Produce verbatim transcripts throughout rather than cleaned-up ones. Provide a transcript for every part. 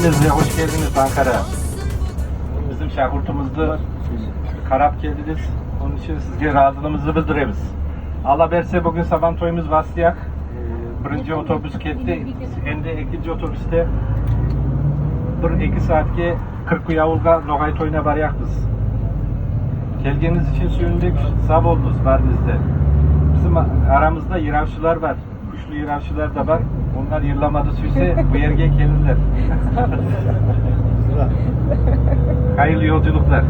Siz de hoş geldiniz Ankara. Bizim şaagırtımızdı karap geldiniz. Onun için sizge razılığımızı bildiremiz. Alla berse, bugün sabantoyumız baslayak. Ee, birinci otobüs ketti. Endi ekinci otobüste bir-eki saatke Kırkkuyu avulga nogay toyuna barayakpız. Gelgeniniz için süyündük, sag bolunız barınız da. Bizim aramızda yıravşılar var. Kuşlu yıravşılar da var. Onlar yırlamada sürse bu yerge gelirler. Hayırlı yolculuklar.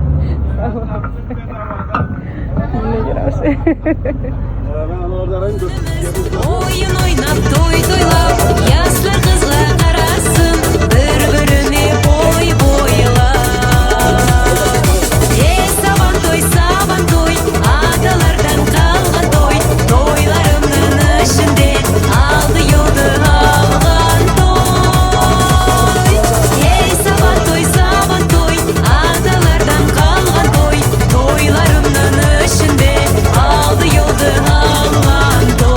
Oyun oynap, toy toylap, yaslar kızlar karasın, bir-birine boy boylap. Ey sabantoy, sabantoy, atalardan kalgan toy, toylarımnıñ içinde aldı yoldı algan toy. Ey sabantoy, sabantoy, atalardan kalgan toy, toylarımnıñ içinde aldı yoldı algan toy.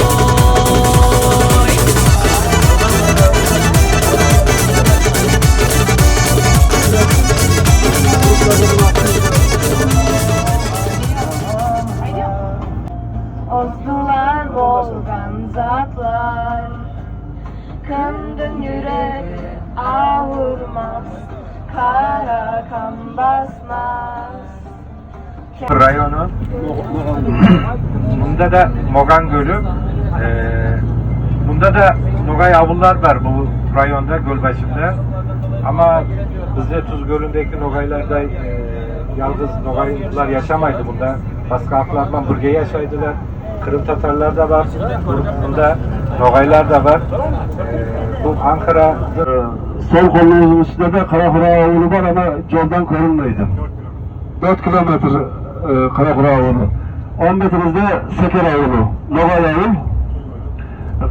Ozdular bolgan zatlar, kimdiñ yüregi avurmaz, qara qan basmaz. Rayonı. Bunda da Mogan Gölü. Ee, bunda da nogay avullar var bu rayonda, göl başında. Ama bizde Tuz Gölündeki nogaylarda, e, yalnız nogaylar yaşamaydı bunda. Başka halklarla birge yaşaydılar. Kırım tatarlar da var. Bunda nogaylar da var. Ee, bu Ankara. Sol kolumuzun üstünde de Karakura avulu var ama yoldan görünmeydi. Dört kilometre, e, Karakura avulu. On metrimizde Seker avulu, nogay avul.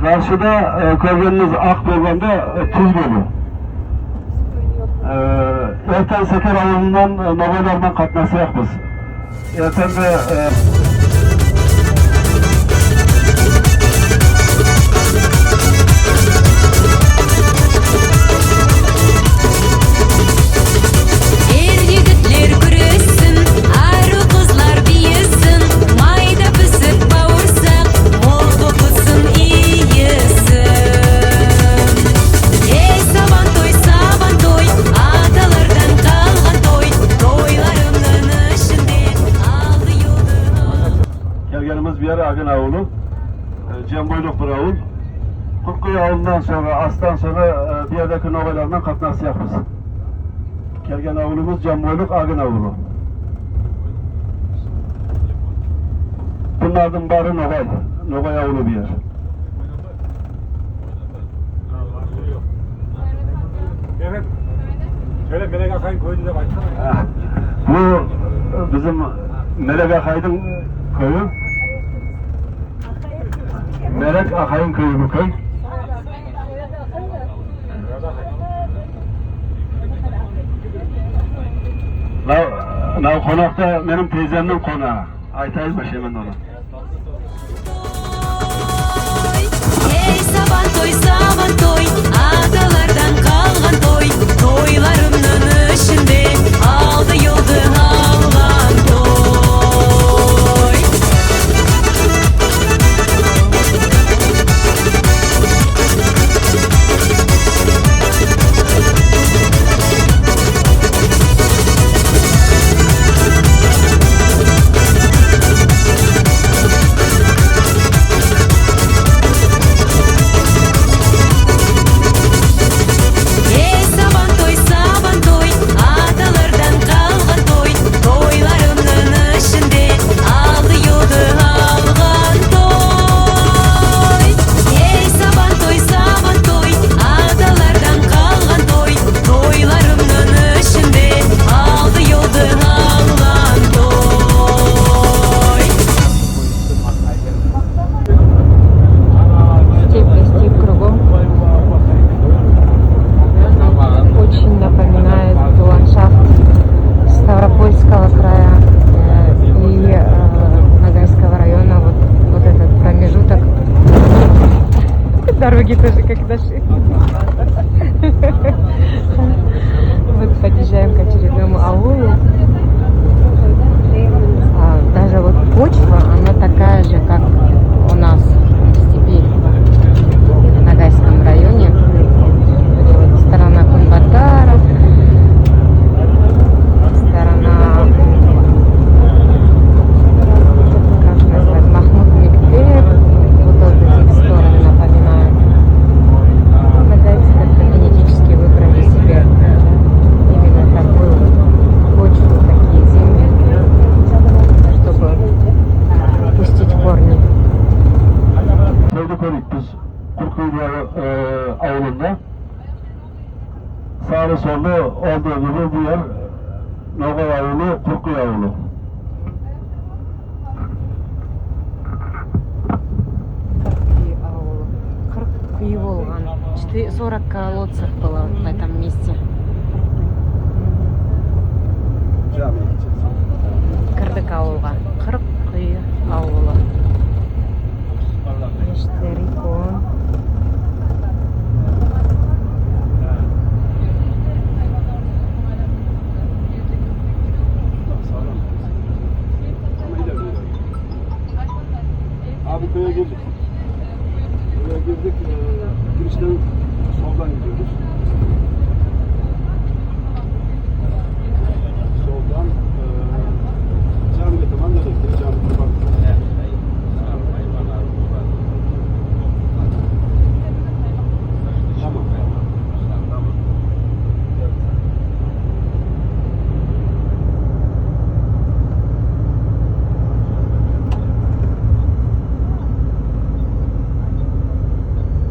Karşıda, e, körgeniniz ak bolganda, e, Tuz Gölü. E, erten Seker avulundan, e, nogaylardan katnasayakpız. Erten de, e, Er yigitler küressin, arıw qızlar biysin, mayda pisik bavırsaq, bol bokıtsın iyisi. Ey sabantoy, sabantoy, atalardan qalǵan toy, toylarımnıñ ishinde aldı yoldı. Kelgenimiz bu yer Agın avulu. E, cem boylıq bir avul. Kırkkuyu avulundan soñra, astan soñra, e, bu yerdeki noǵaylardan qatnasayaqpız. Kelgen avulımız cem boylıq Agın avulu. Bunlardıñ bari noǵay, noǵay avulu bu yer. Evet. Söyle, Melek Akay'ın köyünü de baksana. Ha, bu bizim Melek Akay'ın köyü. Melek Akay'ın köyü bu köy. Mınav, mınav qonaq ta menim teyzemniñ qonaǵı. Aytayım ba, shemen onı. Ey sabantoy, sabantoy, atalardan qalǵan toy, toylarımnıñ ishinde aldı yoldı alǵan toy. Ey sabantoy, sabantoy, atalardan qalǵan toy, toylarımnıñ ishinde aldı yoldı alǵan toy. Ey sabantoy, sabantoy, atalardan qalǵan toy, toylarımnıñ ishinde aldı yoldı alǵan toy. Степи, степь кругом. Очень напоминает ландшафт Ставропольского края, э, и, э, Ногайского района. Вот, вот этот промежуток. Дороги тоже как наши. Подъезжаем к очередному аулу. А, даже вот почва, она такая же, как у нас в степи, в Ногайском районе. И вот сторона Кунбатара, сторона, как назвать, Махмуд-Мектеб, вот эти стороны напоминают. Ногайцы как-то генетически выбрали себе именно такую почву, такие земли, чтобы пустить корни. Koydu koyduk biz Kırkkuyu, e, avlunda. Saǵlı sollu oldığı gibi bu yer Nogay avlu, Kırkkuyu avlu. Кырккуйы авылы. Кырк куйы болган. Четы-, сорок колодцев было в этом месте. Кирдик авылга. Кырккуйы авылы. Мешитлери уьйкен. Abi, köye girdik. Köye girdik. E, girişten soldan gidiyoruz. Soldan, e, camiye tamam, nereye gidiyor? Cami tamam. Tamam.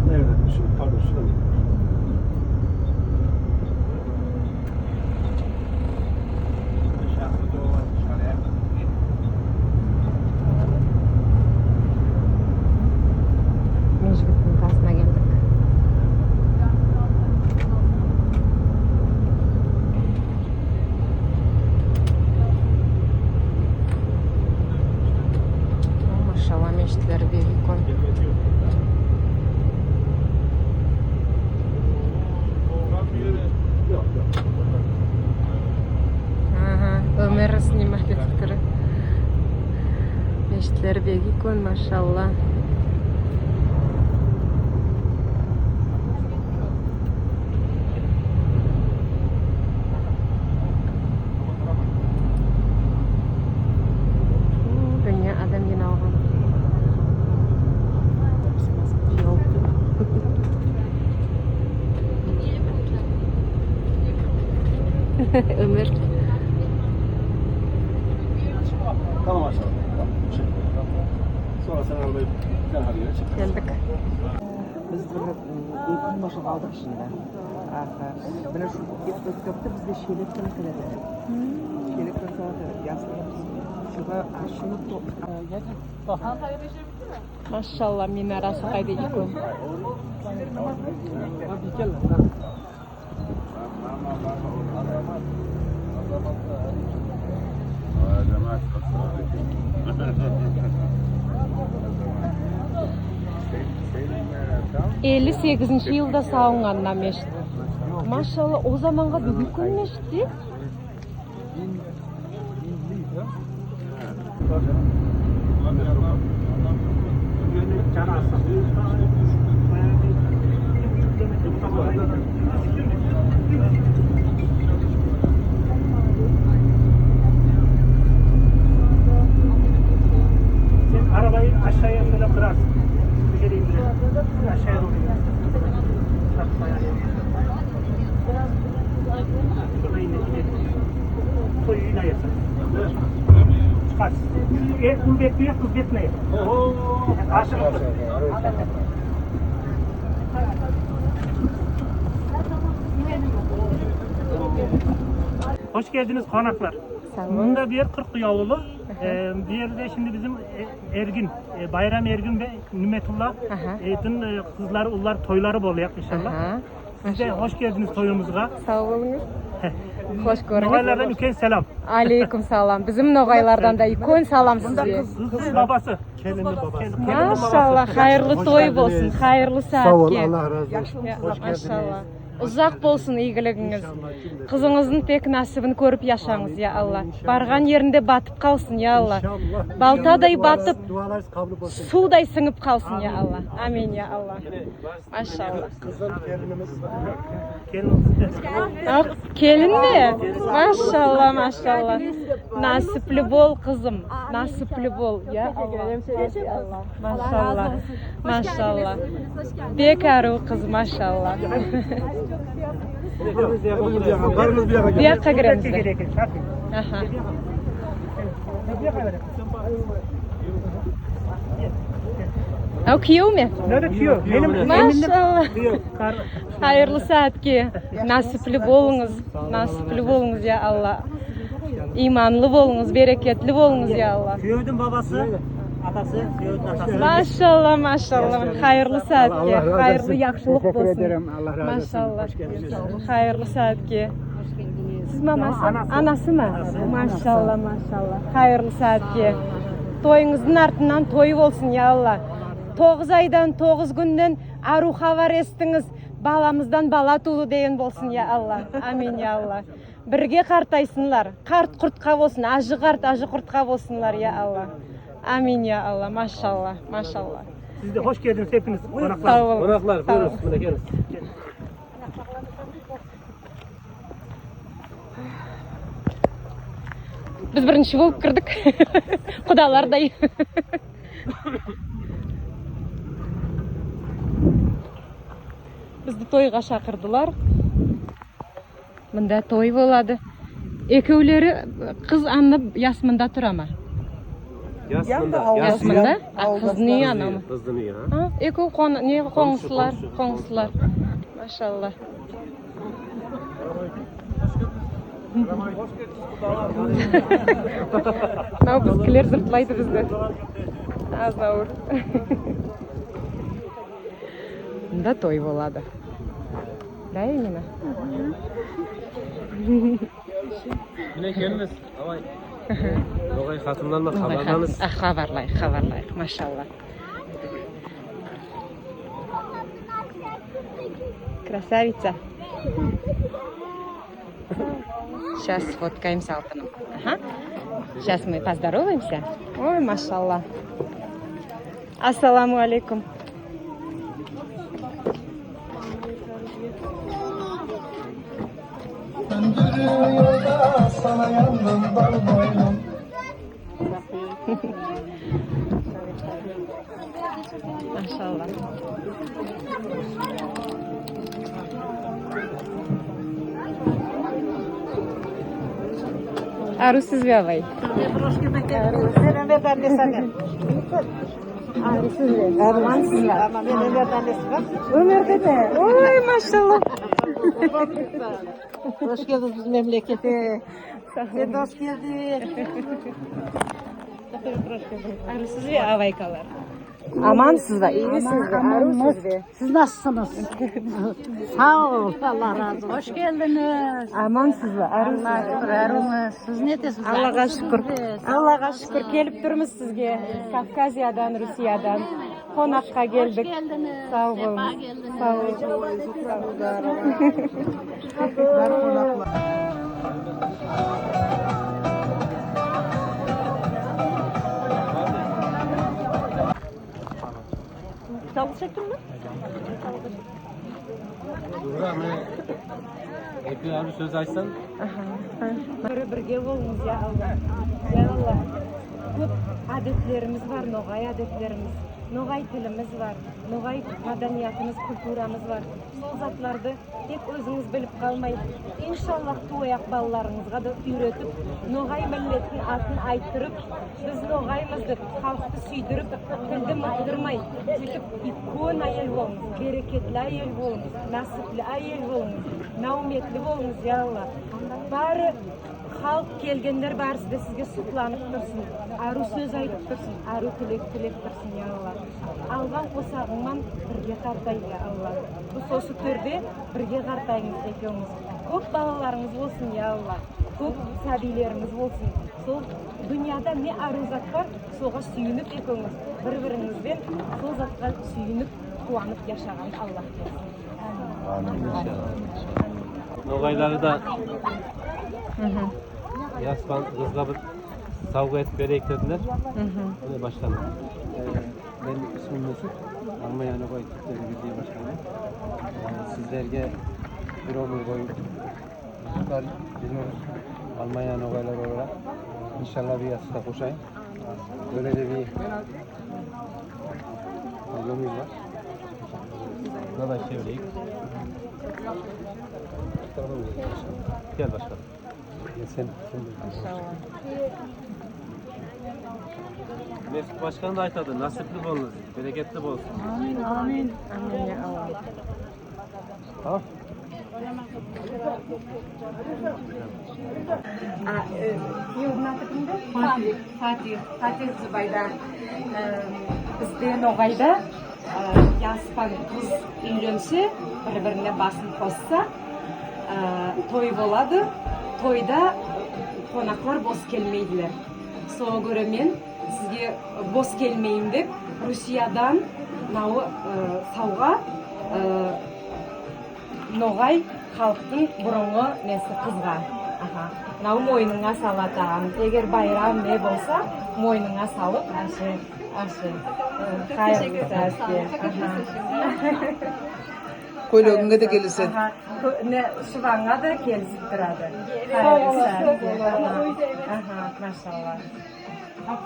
Nereden? Şu, pardon, şuradan. Межгиттинъ касына келдик. О, машалла, мешитлери бек уьйкен. Ага, Оьмер снимать этип тур. Мешитлери бек уьйкен, машалла. О, дуния аьдем йыйналган. Оьмер. Tamam, aşağı. Tamam. Çık. Sonra sen arabayı, sen hadi yürü, çık. Geldik. Biz bir, м, ekin maşa aldık şimdi. Aha. Bile şu etkizip, bizge şelek penen keledi. Şelek penen keledi. Yazın suda aşınıp to-, e, Машалла, минарасы кайдай уьйкен. Элли сегизинши йылда салынган мына мешит. Машалла, о заманга буьгуьнги куьн мешит те. Sen arabayı aşağıya şöyle kırarsın. Köşede indirelim. Aşağıya doğru indirelim. Bak, bayağı iyi. Şurada ine, ine. Koy, ine yasın. Çıkar. E, bunu bekliyor, kız bekliyor. Aşırı. Hoş geldiniz, konaklar. Sağ olun. Bunda bir yer Kırkkuyu avulu. Aha. E, bir yerde şimdi bizim, e, Ergin, e, Bayram Ergin ve Nimetullah, aha, e, dün, e, kızlar, ullar toyları bolacak inşallah. Aha. Siz de hoş geldiniz toyumuzga. Sağ olun. Хош коьрдик. Ногайлардан уьйкен салам. Алейкум салам. Бизим ногайлардан да уьйкен салам сизге. Кыздынъ бабасы. Келиннинъ бабасы. Машалла, хайырлы той болсын, хайырлы саьатке. Сав бол, Алла разы болсын. Я, машалла. Узак болсын ийгилигинъиз. Кызынъыздынъ тек насибин коьрип яшанъыз, я Алла. Барган еринде батып калсын, я Алла. Балтадай батып, сувдай синъип калсын, я Алла. Амин, я Алла. Машалла. Кызым, келинимиз. Ак, келинме? Машалла, машалла. Насипли бол, кызым. Насипли бол. Я Алла. Машалла. Машалла. Бек арув кыз, машалла. Барынъыз бу якка. Бу якка киремиз бе? Аха. Ав, куьевме? Мынав да куьев. Машалла. Хайырлы саьатке. Насипли болынъыз. Насипли болынъыз, я Алла. Иманлы болынъыз, берекетли болынъыз, я Алла. Куьевдинъ бабасы, атасы, куьевдинъ атасы. Машалла, машалла. Хайырлы саьатке. Хайырлы яхшылык болсын. Машалла. Хайырлы саьатке. Сиз мамасы? Анасы ма? Машалла, машалла. Хайырлы саьатке. Тойынъыздынъ артыннан той болсын, я Алла. Тогыз айдан, тогыз куьннен арув хабар эситтинъиз. Баламыздан бала тувды деген болсын, я Алла. Амин, я Алла. Бирге картайсынлар. Карт куртка болсын, аьжи карт, аьжи куртка болсынлар, я Алла. Амин, я Алла. Машалла, машалла. Сиз де хош келдинъиз, хепинъиз, конаклар. Сав бол. Конаклар, буйырынъыз, мине келинъиз. Биз биринши болып кирдик. Кудалардай. Бизди тойга шакырдылар. Мунда той болады. Экевлери, кыз анав яс мунда тура ма? Яс мунда. Яс мунда? А, кыздынъ уьйи анав ма? Кыздынъ уьйи, а? А, экев кон-, не, конъсылар, конъсылар. Машалла. Мынав бизикилер зыртлайды бизди. Азнавыр. Мунда той болады. Да, Эмина? Мине, келинъиз, давай. Ногай хатыннан ба, хабарланъыз. А, хабарлайык, хабарлайык, машалла. Красавица. Сейчас сфоткаемся, алтыным. Ага. Сейчас мы поздороваемся. Ой, машалла. Ассаламу алейкум. Машалла. Арувсыз ба, абай? Арувсыз ба? Амансыз ба? Оьмерде де. Ой, машалла. Хош келдинъиз бизим мемлекетке. Сен де хош келдинъ. Арувсыз ба, абайкалар? Амансыз ба? Ийисиз бе? Арувсыз ба? Сиз насылсынъыз? Сав бол, Алла разы болсын. Хош келдинъиз. Амансыз ба? Арувсыз ба? Аллага шуькир, арувмыз. Сиз не этесиз? Аллага шуькир. Аллага шуькир, келип турмыз сизге. Кавказиядан, Русиядан. Конакка келдик. Хош келдинъиз. Сав болынъыз. Сав болынъыз. Сав болынъыз. Жалгыз чектинъме? Дурга, мине, эки-уьш соьз айтсанъ. Аха. Бир-бирге болынъыз, я Алла. Я Алла. Коьп аьдетлеримиз бар, ногай аьдетлеримиз. Ногай тилимиз бар, ногай маданиятымыз, культурамыз бар. Сол затларды тек оьзинъиз билип калмай, иншалла, туваяк балаларынъызга да уьйретип, ногай миллеттинъ атын айттырып, биз ногаймыз деп, халкты суьйдирип, тилди мыттырмай, суьйтип уьйкен аьел болынъыз, берекетли аьел болынъыз, насипли аьел болынъыз, наьметли болынъыз, я Алла. Баьри халк, келгенлер баьриси де сизге сукланып турсын, арув соьз айтып турсын, арув тилек тилеп турсын, я Алла. Алган косагынъ ман бирге картай, я Алла. Бу сосы тоьрде бирге картайынъыз экевинъиз. Коьп балаларынъыз болсын, я Алла. Коьп саьбийлеринъиз болсын. Сол дуныяда не ару зат бар, сога суьйинип экевинъиз, бир-биринъиз бен сол затка суьйинип, куванып яшаганын Алла берсин. Амин. Ногайлары да яс пан кызга бир савга этип берейик дедилер. Мине, башкан. Ee, benim ismim Mesut. Almanya Nogay Türkleri Birliği Başkanı. Ee, sizlerge bir ömür boyu mutluluklar diliyoruz. Almanya Nogayları olarak. İnşallah bir yastıkta kocayın. Böyle de bir tablomiz var. Burada da çevireyim. Gel başkanım. Mesut Başkan da aytadı, nasipli bolunuz, bereketli bolsun. Amin, amin. Amin, ya Allah. Tamam. А, э, не, у нас это не Фатих. Фатих. Фатих Зубайда. Э, бизде ногайда Э, яс пан кыз уьйленсе, бир-бирине басын косса, э, той болады. Тойда конаклар бос келмейдилер. Сога коьре мен сизге бос келмейин деп Русиядан мынав, э, савга, э, ногай халктынъ бурынгы неси кызга. Аха. Мынав мойнынъа салатаган. Эгер байрам не болса, мойнынъа салып, аьше, аьше. Э, кайырлы саьатке. Аха. Коьйлегинъе де келиседи. Аха. Коь-, не, шубанъа да келисип турады. Кайырлы саьатке. Аха. Аха, машалла. Çok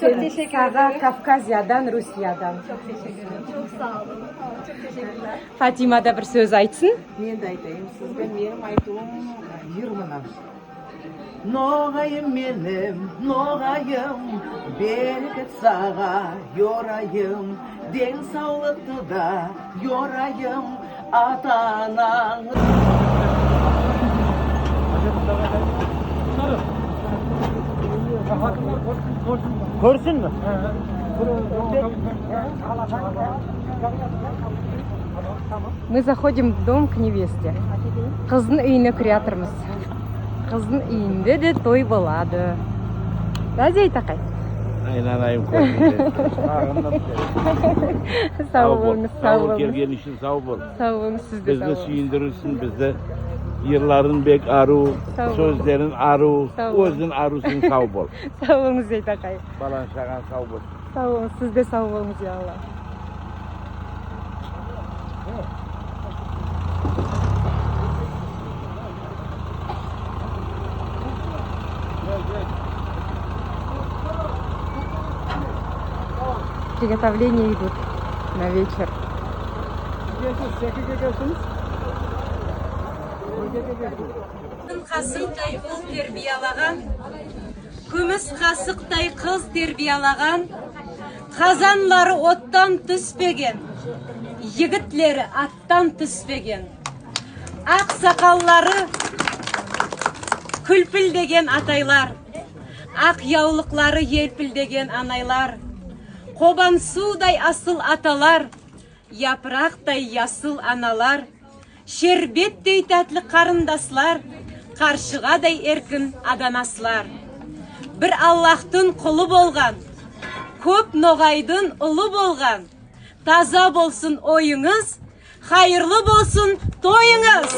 teşekkür ederim. Сага Кавказиядан, Русиядан. Çok teşekkür ederim. Çok sağ olun. Çok teşekkürler. Фатима да бир соьз айтсын. Мен де айтайым сизге, меним айтувым йыр ман. Ногайым меним, ногайым, берекет сага, йорайым, ден савлыкты да йорайым, ата-ананъ. Коьрсин ми? Мы заходим в дом к невесте. Кыздынъ уьйине кире ятырмыз. Кыздынъ уьйинде де той болады. Да, Зейт акай? Айланайым, коьрдинъ. Сав болынъыз, сав болынъыз. Сав бол, келгенинъ уьшин сав бол. Сав болынъыз, сиз де сав болынъыз. Бизди суьйиндиресинъ, бизди. Йырларынъ бек арув, соьзлеринъ арув, оьзинъ арувсынъ, сав бол. Сав болынъыз, Зейт акай. Баланъ-шаганъ сав болсын. Сав болынъыз, сиз де сав болынъыз, я Алла. Приготовления идут на вечер. Касыктай кыз тербиялаган, куьмис касыктай кыз тербиялаган, казанлары оттан туьспеген, йигитлери аттан туьспеген, ак сакаллары куьлпилдеген атайлар, ак явлыклары елпилдеген анайлар, кобан сувдай асыл аталар, япырактай ясыл аналар, шербеттей таьтли карындаслар, каршыгадай эркин аданаслар. Бир Аллахтынъ кулы болган, коьп ногайдынъ улы болган. Таза болсын ойынъыз, кайырлы болсын тойынъыз.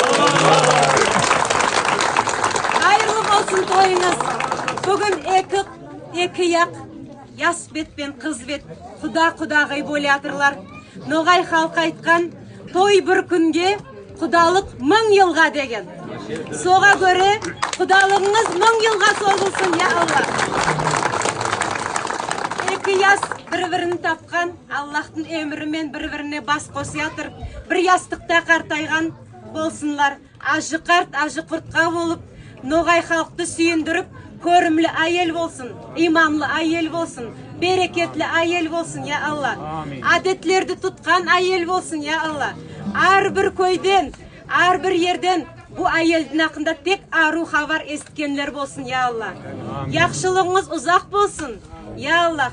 Кайырлы болсын тойынъыз. Буьгуьн эки, эки як, яс бет пен кыз бет куда-кудагый болаятырлар. Ногай халкы айткан: «Той бир куьнге, кудалык мынъ йылга», — деген. Сога коьре кудалыгынъыз мынъ йылга созылсын, я Алла. Эки яс бир-бирин тапкан, Аллахтынъ эмири мен бир-бирине бас косаятыр. Бир ястыкта картайган болсынлар. Аьжи карт, аьжи куртка болып, ногай халкты суьйиндирип, коьримли аьел болсын, иманлы аьел болсын, берекетли аьел болсын, я Алла. Амин. Аьдетлерди туткан аьел болсын, я Алла. Аьр бир коьйден, аьр бир ерден бу аьелдинъ акында тек арув хабар эситкенлер болсын, я Алла. Амин. Яхшылыгынъыз узак болсын, я Алла.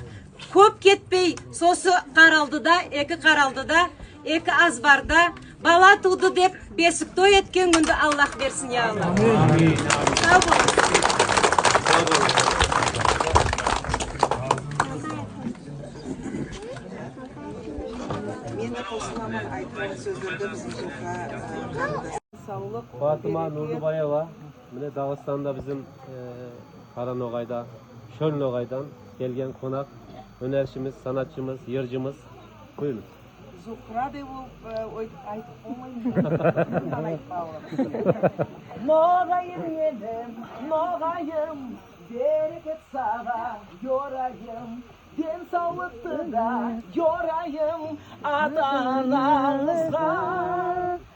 Коьп кетпей, сосы каралдыда, эки каралдыда, эки азбарда Бала тувды деп бесик той эткен куьнди Аллах берсин, я Алла. Сав бол. Мени косыламан айтылган соьзлерге бизим йылга, э, савлык, Фатима берекет. Нурлыбаева, мине Дагыстанда бизим, э, Караногайда, Шоьл Ногайдан келген конак, оьнершимиз, санатшымыз, йыршымыз. Буйырынъыз. Зухра деп ол, э, ой, айтып болмайман. Ногайым элим, ногайым, берекет сага, йорайым. Ден савлыкты да йорайым ата-ананъызга.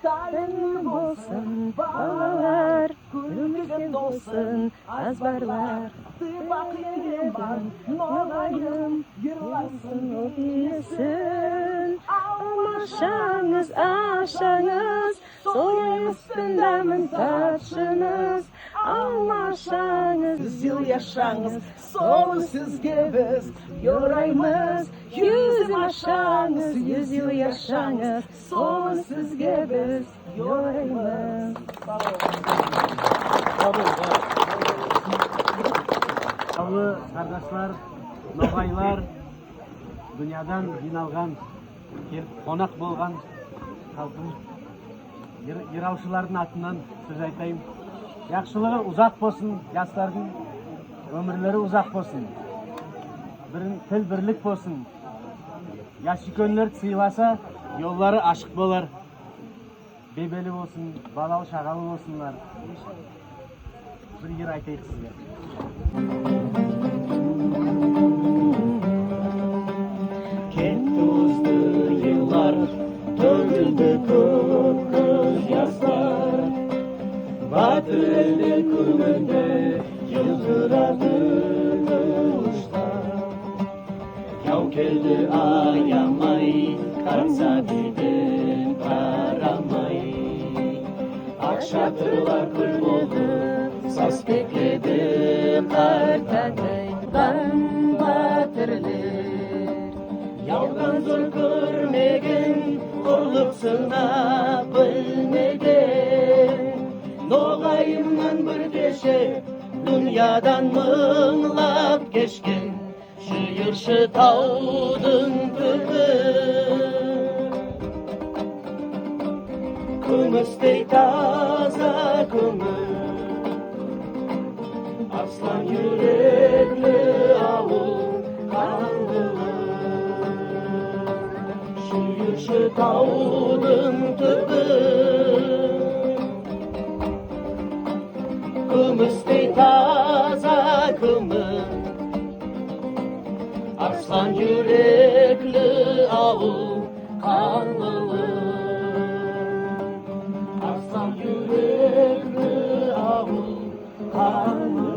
Таьлимли болсын балалар, куьлкиге толсын азбарлар. Ты бакый мейман, ногайым, йырласын, билсин. Алма ашанъыз, ашанъыз, сол йемистинъ даьмин татшынъыз. Алма ашанъыз, юз йыл яшанъыз, солы сизге биз йораймыз. Юз йыл ашанъыз, юз йыл яшанъыз, солы сизге биз йораймыз. Савлы кардашлар, ногайлар, дуныядан йыйналган, келип конак болган халкым, йыр-, йыравшылардынъ атыннан соьз айтайым. Яхшылыгы узак болсын, яслардынъ оьмирлери узак болсын. Бирин, тил бирлик болсын. Ясуьйкенлерди сыйласа, йоллары ашык болар. Бебели болсын, балалы-шагалы болсынлар. Бир йыр айтайык сизге. Кетти, озды йыллар, тоьгилди коьк коьз яслар. Баьтир элди куьнинде йылтырады куванъышлар. Яв келди аямай, караса да карамай. Ак шатырлар куьл болды, саз пекледи картады. Баьтирлер явдан зор коьрмеген, корлык сынап билмеген. Ногайымнан бир кеше дуныядан мынълап кешкен. Шыйыршы тавдынъ туьби куьмистей таза коьмир. Арслан юрекли авыл Канлылык. Шыйыршы тавдынъ туьби куьмистей таза коьмир. Арслан юрекли авыл Канлылык. Арслан юрекли авыл Канлылык.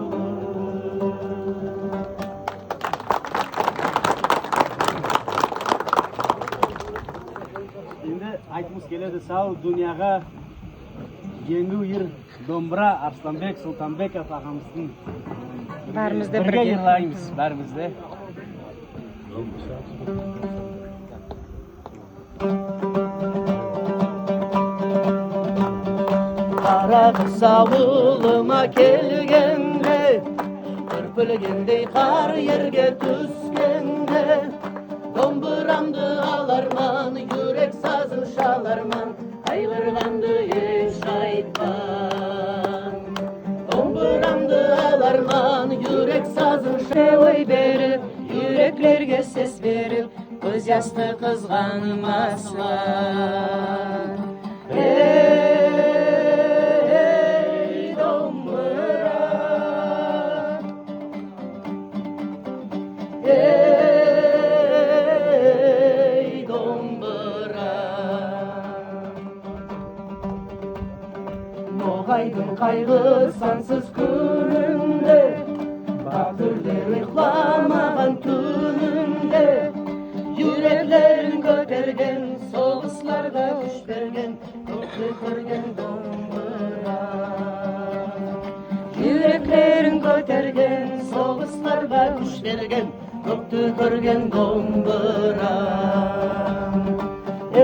Энди айткымыз келеди, сав дуныяга енъуьв йыр домбыра, Арсланбек Султанбеков агамыздынъ. Баьримиз де бирге йырлаймыз, баьримиз де. Карагыс авылыма келгенде, кирпилгендей кар ерге туьскенде, домбырамды аларман, юрек сазын шаларман, кайгырганды эш айтпан. Домбырамды аларман, юрек сазын ша-, ой берип, юреклерге сес берип, коьз ясты кызганмаслар. Эй, домбыра, эй, домбыра. Ногайдынъ кайгы сансыз куьнинде, баьтирлер уйкламаган туьнинде, юреклерин коьтерген, согысларда куьш берген, коькте коьрген домбыра. Юреклерин коьтерген, согысларда куьш берген, коькте коьрген домбыра. Эй,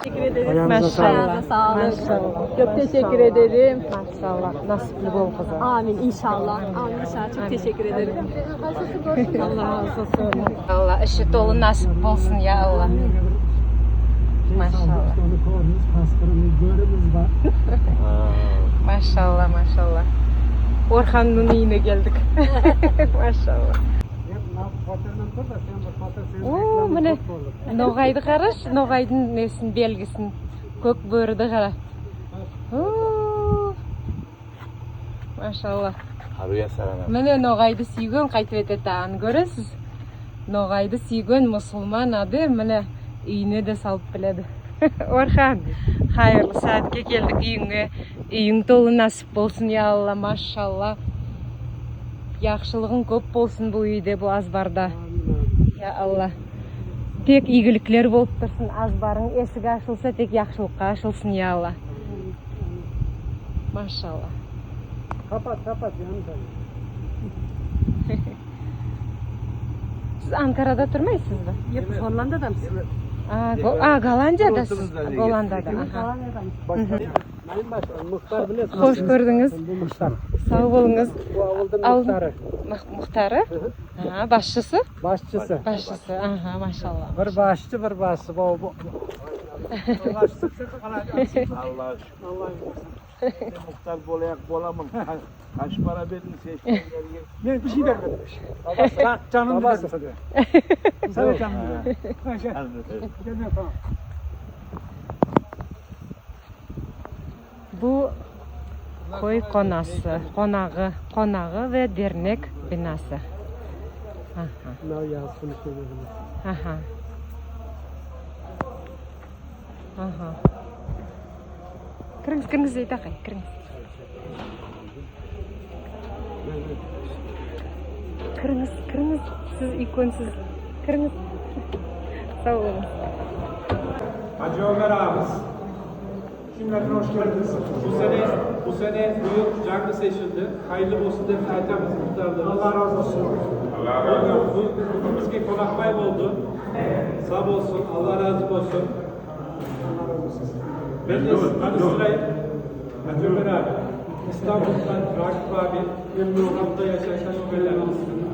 Teşekkür ederiz. Maşallah. Ayağınıza sağlık. Maşallah. Çok teşekkür ederim. Maşallah. Nasipli bol kızım. Amin inşallah. Amin inşallah. Çok teşekkür ederim. Allah razı olsun. Алла, иши толы насип болсын, я Алла. Машалла. Машалла, машалла. Орханнынъ уьйине келдик. Машалла. О, мине, ногайды карашы, ногайдынъ несин, белгисин. Коьк боьриди кара. О. Машалла. Мине, ногайды суьйген кайтип этетаганын коьресиз. Ногайды суьйген мусылман аьдем, мине, уьйине де салып биледи. Орхан, кайырлы саьатке келдик уьйинъе. Уьйинъ толы насип болсын, я Алла, машалла. Яхшылыгынъ коьп болсын бу уьйде, бу азбарда. Я Алла. Тек ийгиликлер болып турсын, азбарынъ эсиги ашылса, тек яхшылыкка ашылсын, я Алла. Машалла. Kapat, kapat, yanlış oldu. Сиз Анкарада турмайсызба? Yok, biz Hollanda'da mısın? А, Го- а, Голландияда сиз? Голландияда, аха. Başka. Мухтар билесиз. Хош коьрдинъиз. Сав болынъыз. Бу авылдынъ мухтары. Мух- Мухтары? А, басшысы? Басшысы. Басшысы, аха, машалла. Бир басшы, бир басшы. Бу, бу. Аллага шуькир. Мухтар болаяк боламан. Каш пара бердинъиз эшкилерге? Мен бир шей бермедим. Бабасы. Жанымды бердим сизге. Сен де жанымды бер. Ха, ше. Жанымды бер. Гел, мен, тамам. Бу кой конасы, конагы, конагы ве дернек бинасы. Аха. Мынав язсын ишке беремиз. Аха. Аха. Киринъиз, киринъиз, Зейдакай, киринъиз. Киринъиз, киринъиз. Сиз уьйкенсиз. Киринъиз. Сав болынъыз. Hacı Ömer abimiz. Cümleten hoş geldiniz. Bu sene, bu sene büyük canlı seçildi. Hayırlı olsun diye aytamız muhtarlarımız. Allah razı olsun. Bu, bu, bu bizge konakbay oldu. Sağ olsun, Allah razı olsun. Ben de adı sıra Hacı Ömer abi. İstanbul'dan Ragıp abi. Memnun oldum. Burada yaşayan Nogaylar arasında.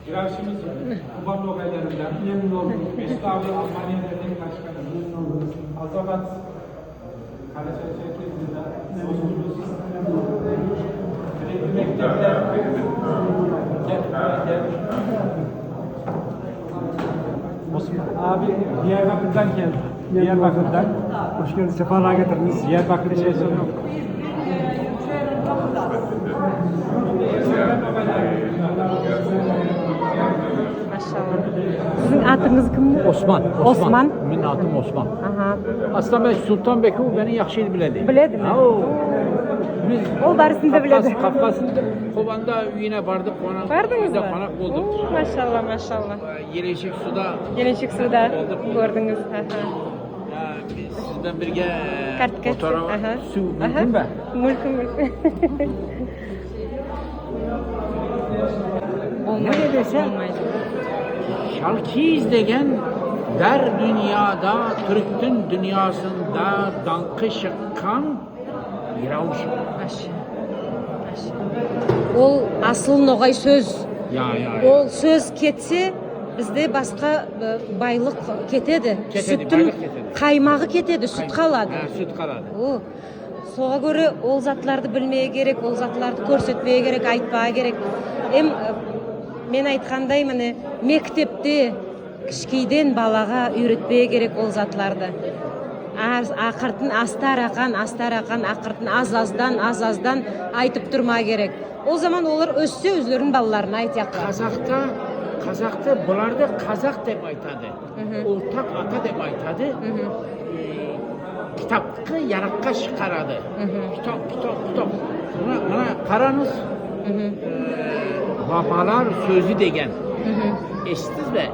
Grafşimiz Kuban Nogaylarından. Memnun oldum. Mesut abi Almanya Dernek Başkanı. Memnun oldum. Azamat Karaca Çerkez burada. Memnun oldum. Sürekli mektepler. Gel, gel. Abi Diyarbakır'dan geldi. Diyarbakır'dan. Hoş geldiniz, sefalar getirdiniz. Diyarbakır içerisinde. Машалла. Сиздинъ атынъыз ким? Осман. Осман. Меним атым Осман. Аха. Асланбек Султанбековты бек яхшы биледи. Биледими? Ао. Биз Ол баьрисин де биледи. Кавказ, Кавказ Кобанда уьйине бардык, конак. Бардынъызба? Уьйинде конак болдык. О, машалла, машалла. Геленшек сувда. Геленшек сувда. Болдык. Коьрдинъиз. Аха. Я, биз сиз бен бирге, э, Картка. Фотограф, аха, суьв, аха, муьмкин бе? Муьмкин, муьмкин. Болмайды, неге десе, болмайды. Шалкийиз деген бар дуныяда, туьрктинъ дуныясында данъкы шыккан йыравшы. Аьше. Аьше. Ол асыл ногай соьз. Я, я, я. Ол соьз кетсе, бизде баска, э, байлык кетеди. Кетеди, суьттинъ байлык кетеди. Каймагы кетеди, суьт калады. Кай-, аь, суьт калады. О, сога коьре ол затларды билмеге керек, ол затларды коьрсетпеге керек, айтпага керек. Эм, э, мен айткандай, мине, мектепте кишкейден балага уьйретпеге керек ол затларды. Аз, акыртын, астаракан, астаракан, акыртын, аз-аздан, аз-аздан айтып турмага керек. Ол заман олар оьссе, оьзлерининъ балаларына айтаякка. Казакта, казакты буларды казак деп айтады. Мгм. Ортак ата деп айтады. Мгм. Э, китапты ярыкка шыгарады. Мгм. Китап, китап, китап. Мына, мына каранъыз. Мгм. Э, «Бабалар соьзи» деген. Мгм. Эситтинъизбе?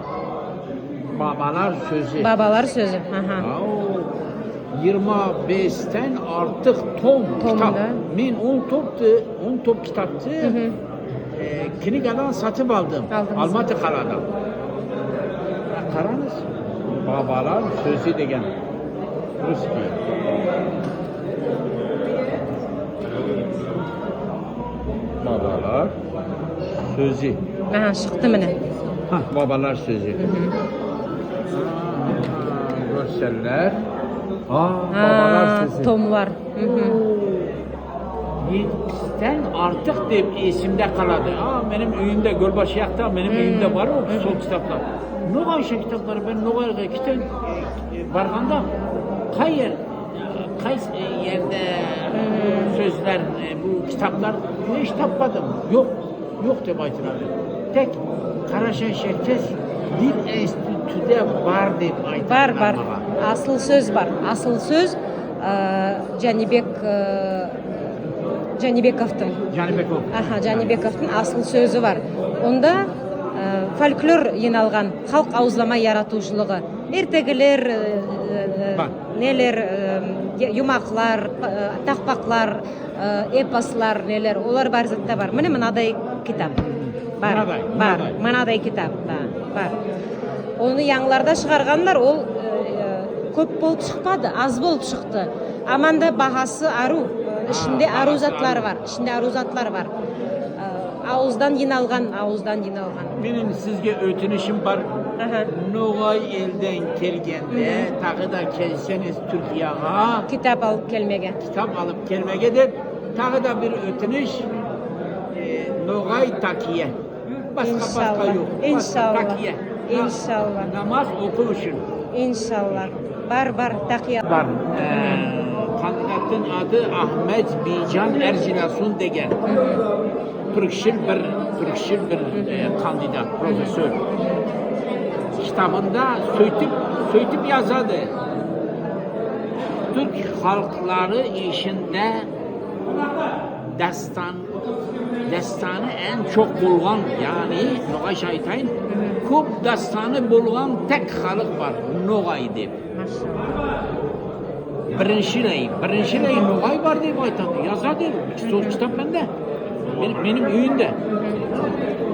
«Бабалар соьзи». «Бабалар соьзи», аха. Ао, йырма бестен артык том. Том китап. Да. Мен он томды, он том китапты, мгм, э, книгадан сатып алдым. Алдынъыз. Алматы каладан. Каранъыз, «Бабалар соьзи» деген. Русский. «Бабалар соьзи». Аха, шыкты мине. Ха, «Бабалар соьзи». Мгм. Ха, коьрсенлер. А, «Бабалар соьзи». Томлар. Мгм. Етпистен артык деп эсимде калады. А, меним уьйимде, Гоьлбаш якта меним уьйимде бар ол, сол китаплар. Ногайша китаплар, мен Ногайга китап, э, барганда, кай ер, кай, э, ерде соьзлер, э, бу китаплар, мен эш таппадым. Йок. Йок деп айтылады. Тек Карашай-Шеркеш дил институты бар деп айтылады. Бар, бар. Асыл соьз бар. Асыл соьз, э, Джанибек, э, Джанибековтынъ. Джанибеков. Аха, Джанибековтынъ асыл соьзи бар. Онда, э, фольклор йыйналган, халк авызлама яратувшылыгы. Эртегилер, э, э, э, нелер, э, юмаклар, э, такпаклар, э, эпослар, нелер, олар бар зат та бар. Мине, мынадай китап. Бар, мынадай, бар, мынадай. Мынадай китап, да, бар. Оны янъыларда шыгарганлар, ол, э, коьп болып шыкпады, аз болып шыкты. Аман да, баасы арув, э, ишинде арув затлар бар, ишинде арув затлар бар. Э, авыздан йыйналган, авыздан йыйналган. Меним сизге оьтинишим бар. Аха. Ногай элден келгенде, тагы да келсенъиз Туьркияга, китап алып келмеге. Китап алып келмеге деп, тагы да бир оьтиниш, э, ногай такие. Баска, баска йок. Иншалла. Баска такие. Иншалла. Намаз окув уьшин. Иншалла. Бар, бар, такие. Бар. Э, кандидаттынъ аты Ахмет Бийджан Эржиласун деген. Туьркшил бир, туьркшил бир, э, кандидат, профессор. Китабында суьйтип, суьйтип язады. Туьрк халклары ишинде дастан, дастаны энъ чок болган, яни, ногайша айтайым, коьп дастаны болган тек халк бар, ногай деп. Машалла. Бириншилей, бириншилей ногай бар деп айтады, язады. Сол китап менде. Мен-, меним уьйимде.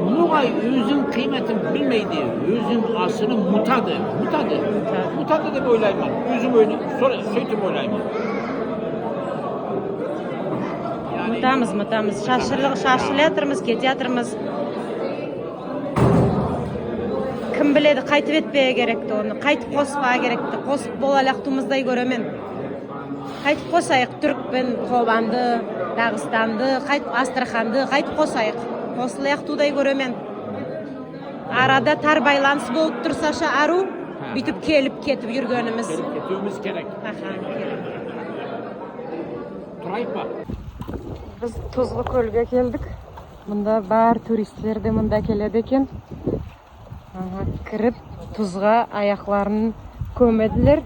Ногай оьзининъ кыйметин билмейди, оьзининъ асылын мутады, мутады. Мутады. Мутады деп ойлайман. Оьзим ойла-, сора суьйтип ойлайман. Мутамыз, мутамыз. Шашылы-, шашылаятырмыз, кетеятырмыз. Ким биледи, кайтип этпеге керекти оны, кайтип коспага керекти. Косып болалаяк тувылымыздай коьремен. Кайтип косайык Туьркпен Кобанды, Дагыстанды, кайтип Астраханды, кайтип косайык. Косылаяк тувылдай коьремен. Арада тар байланыс болып турса ша арув, буьйтип келип кетип юргенимиз. Келип кетуьвимиз керек. Аха, керек. Турайыкпа? Биз Тузлы коьлге келдик. Мунда бар туристлер де мунда келеди экен. Аха, кирип, тузга аякларын коьмедилер.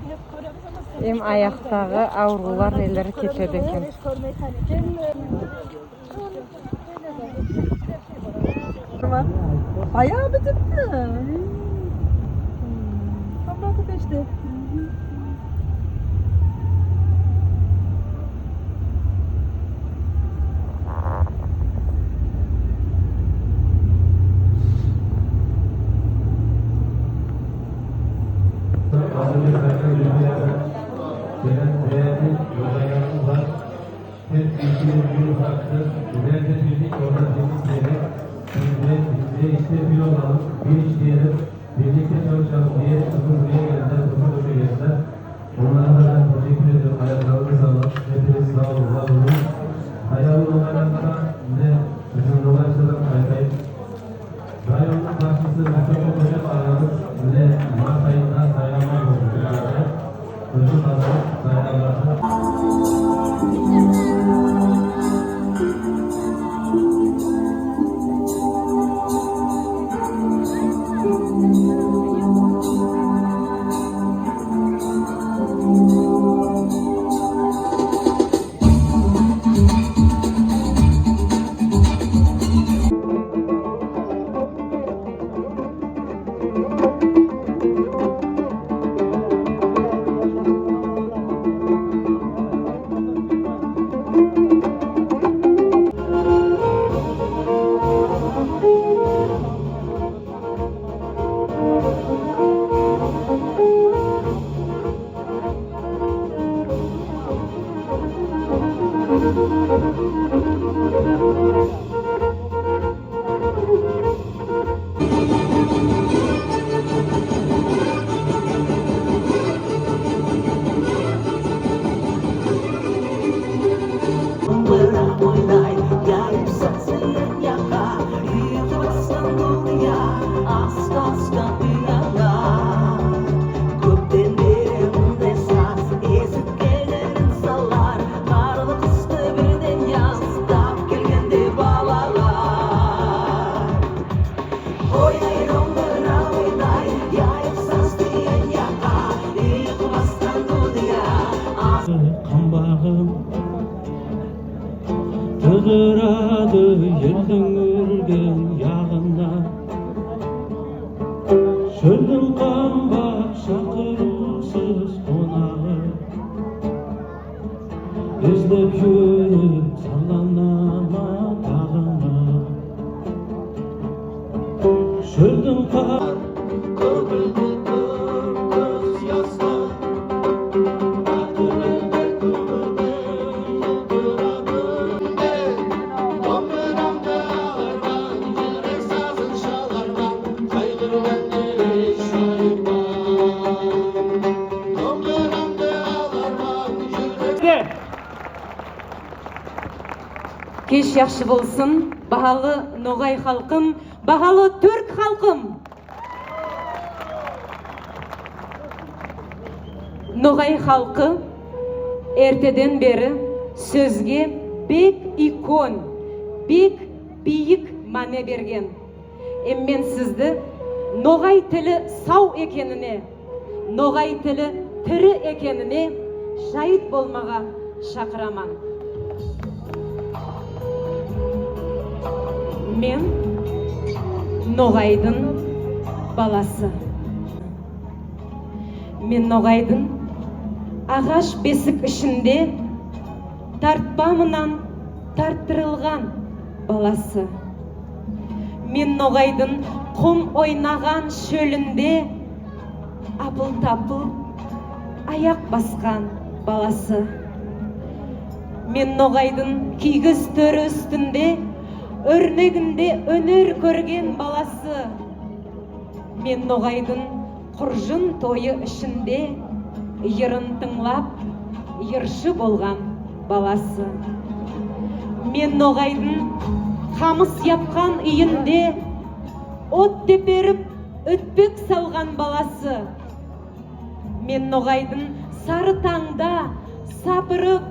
Эм аяктагы авырувлар нелер кетеди экен. Баягы битипти. Обратно пеште. Gelen değerli yoldaşlarımız var. Hep ülkemiz yolu farklı. Güzel de birlik, orada birlik diyelim. Biz de, biz de işte bir olalım, bir işleyelim. Birlikte çalışalım diye bugün buraya geldiler, bu konuda geldiler. Onlara da ben teşekkür ediyorum. Ayaklarınıza sağlık. Hepiniz sağ olun, var olun. Hayırlı olaylarınızda ne bizim yoldaşlarım, Aytay. Rayonun başçısı Mustafa Koca Bayramımız ne Mart ayında saylanmak oldu. Çocuk hazırlık saylanması. Kamбагым тыдырады елдинъ уьрген ягында. Шоьлдинъ камбак шакырувсыз конагы. Излеп юрип сарланама тагы да. Шоьлдинъ ка- Кеш яхшы болсын, баалы ногай халкым, баалы туьрк халкым. Ногай халкы эртеден бери соьзге бек уьйкен, бек бийик маьне берген. Эм мен сизди ногай тили сав экенине, ногай тили тири экенине шайыт болмага шакыраман. Мен ногайдынъ баласы. Мен ногайдынъ агаш бесик ишинде тартпа мынан тарттырылган баласы. Мен ногайдынъ кум ойнаган шоьлинде апыл-тапыл аяк баскан баласы. Мен ногайдынъ кийиз тоьри уьстинде оьрнегинде оьнер коьрген баласы. Мен ногайдынъ куржын тойы ишинде йырын тынълап, йыршы болган баласы. Мен ногайдынъ камыс япкан уьйинде от теперип, оьтпек салган баласы. Мен ногайдынъ сары танъда сапырып,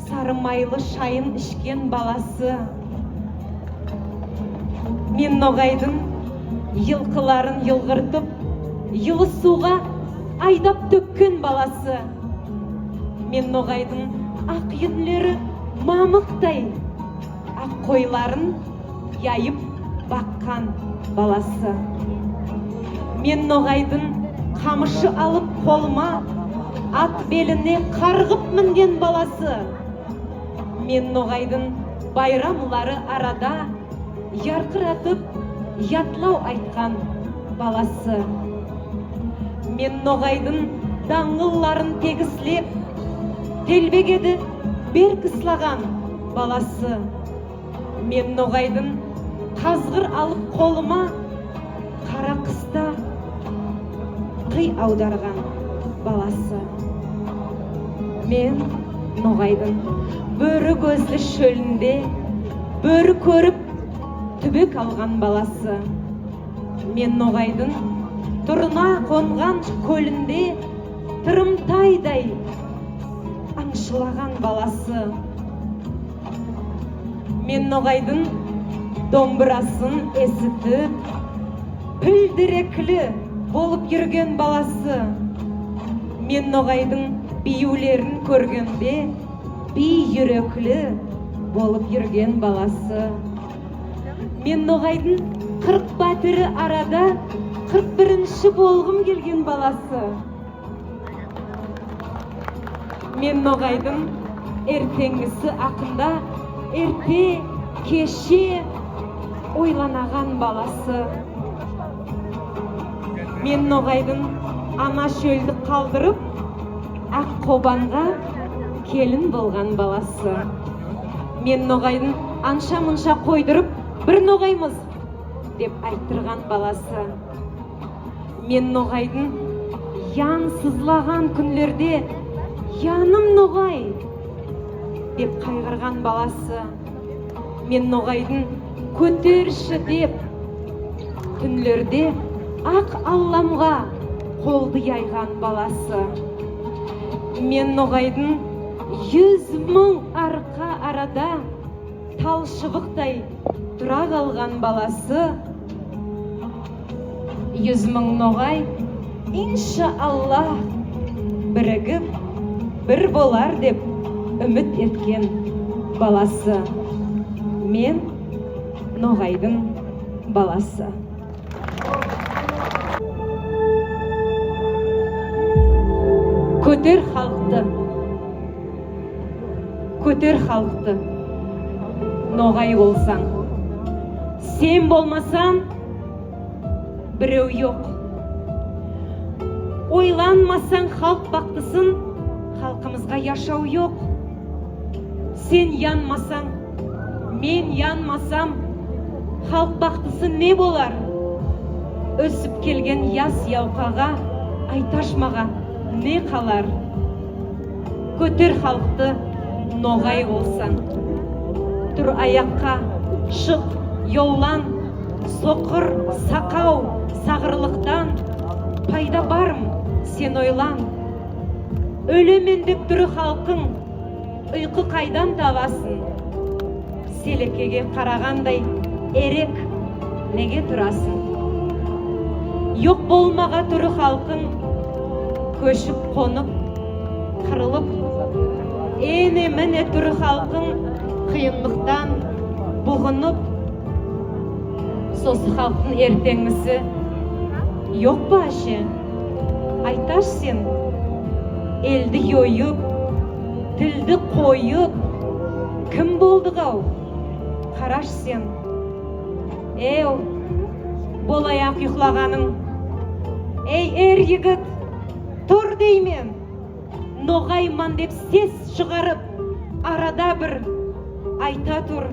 сары майлы шайын ишкен баласы. Мен ногайдынъ йылкыларын йылгыртып, йылы сувга айдап тоьккен баласы. Мен ногайдынъ ак юнлери мамыктай ак койларын яйып баккан баласы. Мен ногайдынъ камышы алып колыма, ат белине каргып минген баласы. Мен ногайдынъ байрамлары арада яркыратып ятлав айткан баласы. Мен ногайдынъ данъылларын тегислеп, телбегеди берк ыслаган баласы. Мен ногайдынъ казгыр алып колыма, кара кыста кый авдарган баласы. Мен ногайдынъ боьри коьзли шоьлинде боьри коьрип туьбек алган баласы. Мен ногайдынъ турна конган коьлинде тырымтайдай анъшылаган баласы. Мен ногайдынъ домбырасын эситип, пил дирекли болып юрген баласы. Мен ногайдынъ бийивлерин коьргенде, бий юрекли болып юрген баласы. Мен ногайдынъ кырк баьтири арада кырк биринши болгым келген баласы. Мен ногайдынъ эртенъгиси акында эрте-кеше ойланаган баласы. Мен ногайдынъ ана шоьлди калдырып, Ак Кобанга келин болган баласы. Мен ногайдынъ анша-мунша койдырып, бир ногаймыз деп айттырган баласы. Мен ногайдынъ ян сызлаган куьнлерде «Яным ногай!» деп кайгырган баласы. Мен ногайдынъ «Коьтерши!» деп туьнлерде ак Алламга колды яйган баласы. Мен ногайдынъ юз мынъ арка арада талшыбыктай тура калган баласы. Юз мынъ ногай, иншаАллах, биригип бир болар деп уьмит эткен баласы. Мен ногайдынъ баласы. Коьтер халкты, коьтер халкты, ногай болсанъ. Сен болмасанъ, бирев йок. Ойланмасанъ халк бактысын, халкымызга яшав йок. Сен янмасанъ, мен янмасам, халк бактысы не болар? Оьсип келген яс явкага, айташ мага, не калар? Коьтер халкты, ногай болсанъ. Тур аякка, шык, йоллан, сокыр, сакав, сагырлыктан пайда бармы, сен ойлан. Оьлемен деп туры халкынъ, уйкы кайдан табасынъ? Селекеге карагандай эрек неге турасынъ? Йок болмага туры халкынъ, коьшип-конып, кырылып. Эне-мине туры халкынъ, кыйынлыктан бугынып. Сосы халктынъ эртенъгиси йок па аьше? Айташ сен, элди йойып, тилди койып, ким болдык-ав? Караш сен. Эв, болаяк уйклаганынъ. Эй, эр йигит, тур деймен. Ногайман деп сес шыгарып, арада бир айта тур.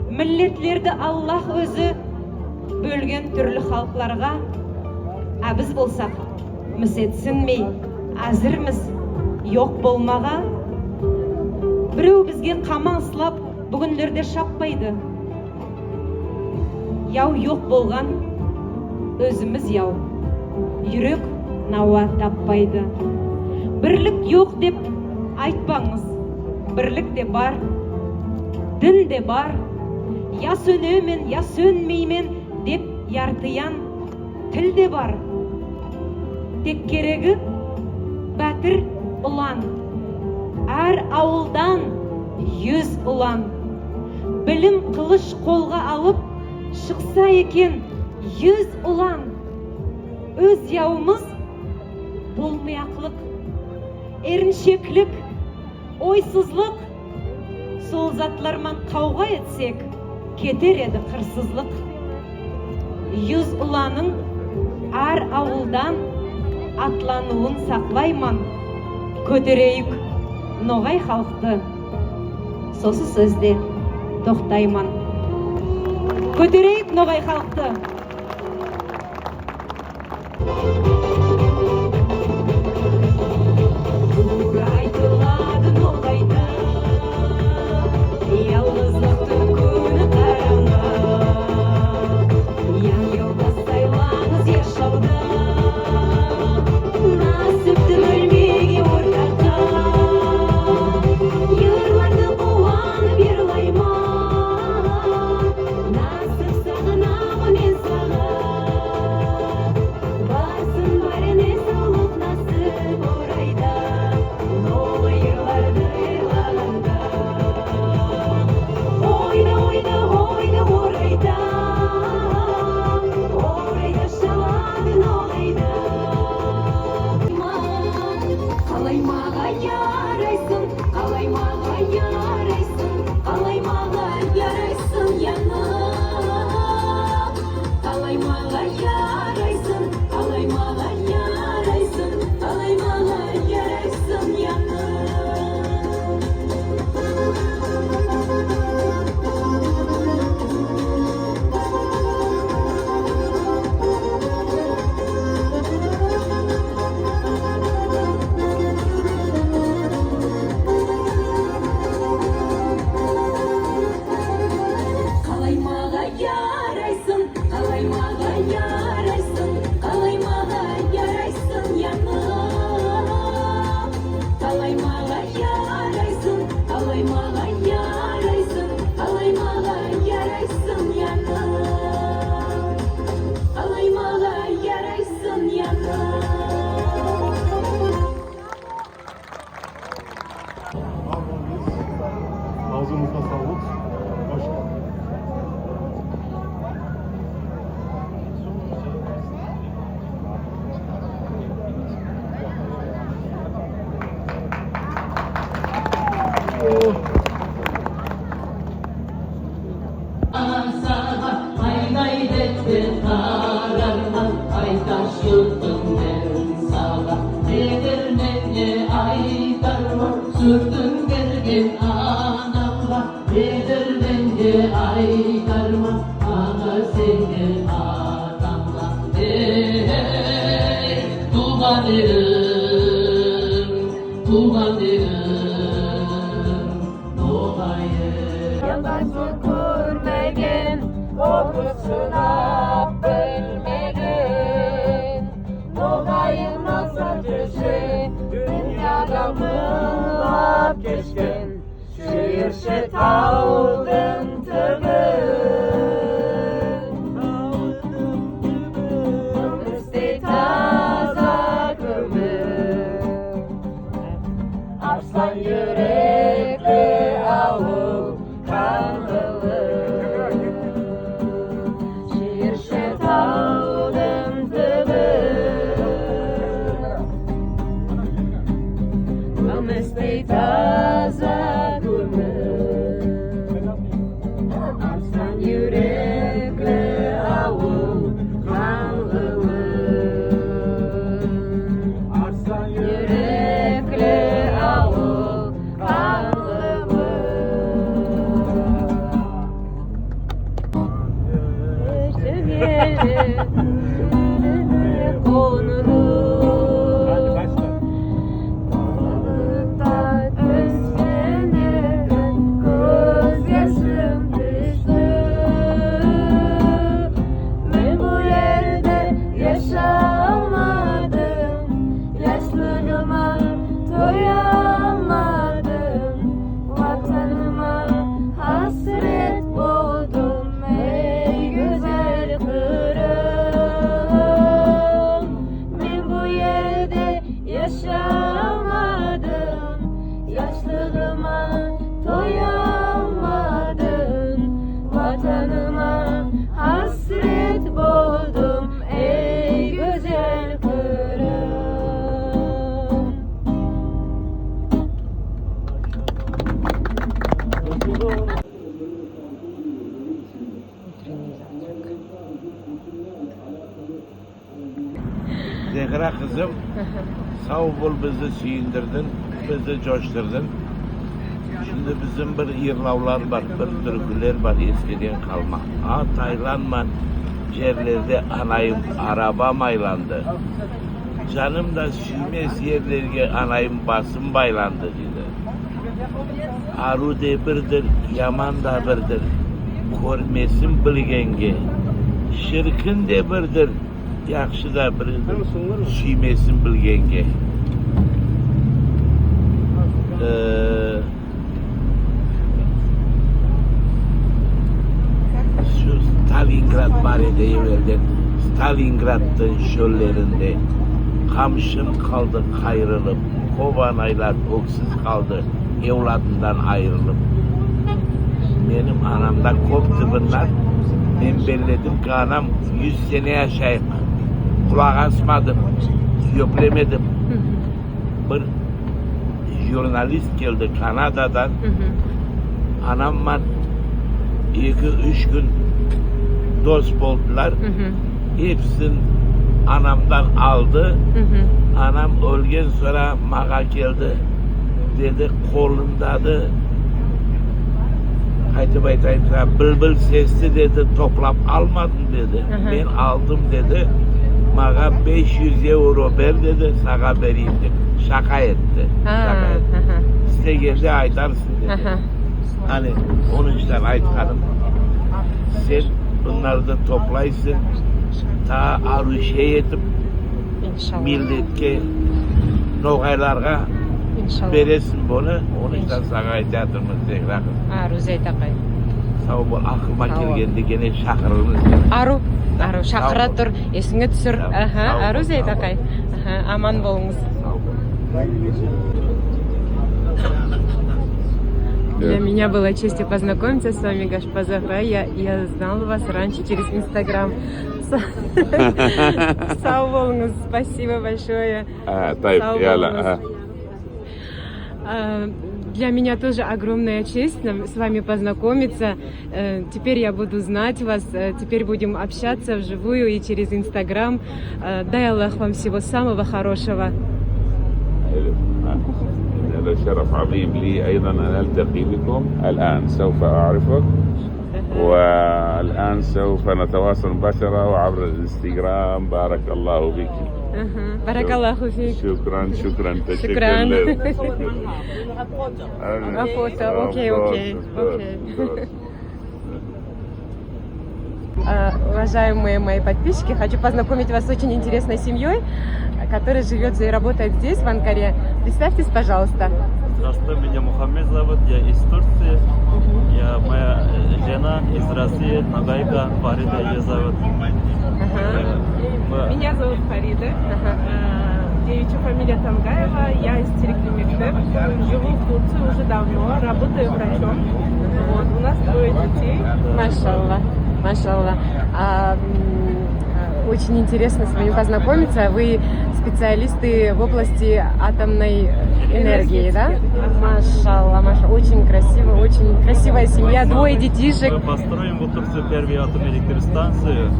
Миллетлерди Аллах оьзи боьлген туьрли халкларга. А биз болсак, мисетсинмей, аьзирмиз йок болмага. Бирев бизге каман сылап, буьгуьнлерде шаппайды. Яв йок болган, оьзимиз яв. Юрек нава таппайды. Бирлик йок деп айтпанъыз. Бирлик те бар, дин де бар. Я соьнемен, я соьнмеймен деп яртыян тил де бар. Тек кереги баьтир улан. Аьр авылдан юз улан. Билим кылыш колга алып шыкса экен юз улан. Оьз явымыз болмаяклык, эриншеклик, ойсызлык. Сол затлар ман кавга этсек, кетер эди кырсызлык. Юз уланнынъ аьр авылдан атланувын саклайман. Коьтерейик ногай халкты. Сосы соьзде токтайман. Коьтерейик ногай халкты. Тувра айтылады ногайда, ялгызлыктынъ куьни каранъа. Ян йолдас сайланъыз яшавда, насыпты боьлмеге ортакка. Йырларды куванып йырлайман, насып сагынаман мен сага. Барсын ба Ey, tuvgan elim, tuvgan elim, nogayım. Yalnızlık görmegen, korkusuna bilmegen, nogayım nasıl kişi, dünyada mıllap geçken. Şiir şetavdın tübü, kümüsdey taza kümür. Arslan yürekli avul kanlılı. Şiir şetavdın tübü, kümüsdey taza kümür. Arslan yürekli avul kanlılı. Arslan yürekli avul kanlılı. Ben bu yerde yaşamadım, yaşlığıma doyamadım. Vatanıma hasret oldum, ey güzel Kırım. Ben bu yerde yaşamadım, yaşlığıma doyamadım. Vatanıma hasret oldum, ey güzel Kırım. Утренний завтрак. Zehra kızım, sağ bol, bizi süyündirdin, bizi coşturdun. Şimdi bizim bir yırlavlar var, bir türküler var eskiden kalma. At aylanman yerlerde anayım arabam aylandı. Canım da süymez yerlerge anayım basım baylandı, dedi. Aru de birdir, yaman da birdir, körmesin bilgenge. Şirkin de birdir, yahşı da birdir, süymesin bilgenge. Ee, Şu Stalingrad bar edi evelden, Stalingradtın şöllerinde kamşım kaldı kayrılıp, kovanaylar öksüz kaldı evladından ayrılıp. Benim anamda koptu bunlar. Ben belledim ki anam yüz sene yaşayıp, kulak asmadım, söplemedim. Bir jurnalist geldi Kanadadan. Anamman eki-üç gün dost boldılar. Hepsin anamdan aldı. Anam ölgen sonra maga geldi. Dedi, kolundadı, kaytıp aytayım sana, bilbil sesli dedi, toplap almadın dedi. Ben aldım dedi. Maga beş yüz euro ber dedi, saga bereyim dedi. Şaka etti. Şaka etti. İstegende aytarsın dedi. Hani onıncıdan aytkanım, sen bunları da toplaysın, ta aru şey etip, milletke, nogaylarga beresin bunı. Onıncıdan saga aytayatırmız, Zehra kızım. Aru, Zeyt akay. Sağ bol, aklıma kelgende gene şakırırız. Aru, aru, şakıra tur, esinge tüsür. Aha, aru, Zeyt akay. Aha, aman bolıńız. Для меня была честь познакомиться с вами, госпожа Зехра. Я, я знала вас раньше через Инстаграм. Сав болуңыз, спасибо большое. А, тайп, сав болуңыз. А, для меня тоже огромная честь нам, с вами познакомиться. Э, теперь я буду знать вас, э, теперь будем общаться вживую и через Инстаграм. Э, дай Аллах вам всего самого хорошего. هذا شرف عظيم لي أيضًا أن ألتقي بكم. الآن سوف أعرفك. والآن سوف نتواصل مباشرة وعبر الانستغرام. بارك الله بك. Aha. Баракаллаху фик. شكرا، شكرا. شكرا. А, фото. Окей, окей, окей. А, уважаемые мои подписчики, хочу познакомить вас с очень интересной семьей, которая живет и работает здесь, в Анкаре. Представьтесь, пожалуйста. Здравствуйте, меня Мухаммед зовут, я из Турции. Я, моя э, жена из России, ногайка, Фарида ее зовут. Ага. Э, мы- Меня зовут Фарида. Ага. Э, Девичья фамилия Тангаева. Я из Терекли-Мектеб. Живу в Турции уже давно. Работаю врачом. Вот. У нас двое детей. Машалла, машалла. А, м, а, очень интересно с вами познакомиться. Вы специалисты в области атомной энергии, да? Машалла, машалла. Очень красиво, очень красивая семья, двое детишек. Мы построим в Турции первую атомную электростанцию.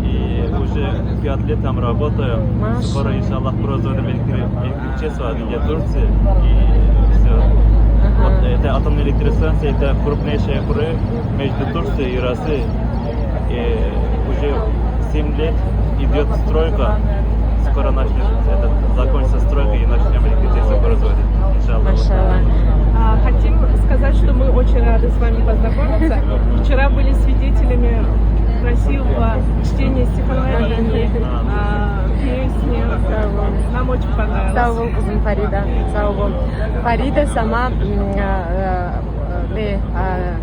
И уже пять лет там работаем. Маша. Скоро, иншаллах, производим электри- электричество для Турции. И все. Ага. Вот эта атомная электростанция, это крупнейшая проект между Турцией и Россией. И уже семь лет идет стройка. Скоро начнет, это, закончится стройка и начнем электричество производить. Иншаллах. Машалла. А, Хотим сказать, что мы очень рады с вами познакомиться. Вчера были свидетелями красивого чтения стихотворений, а, песни. Нам очень понравилось. Сав бол, кызым Фарида. Сав бол. Фарида сама м, а, э, э, а,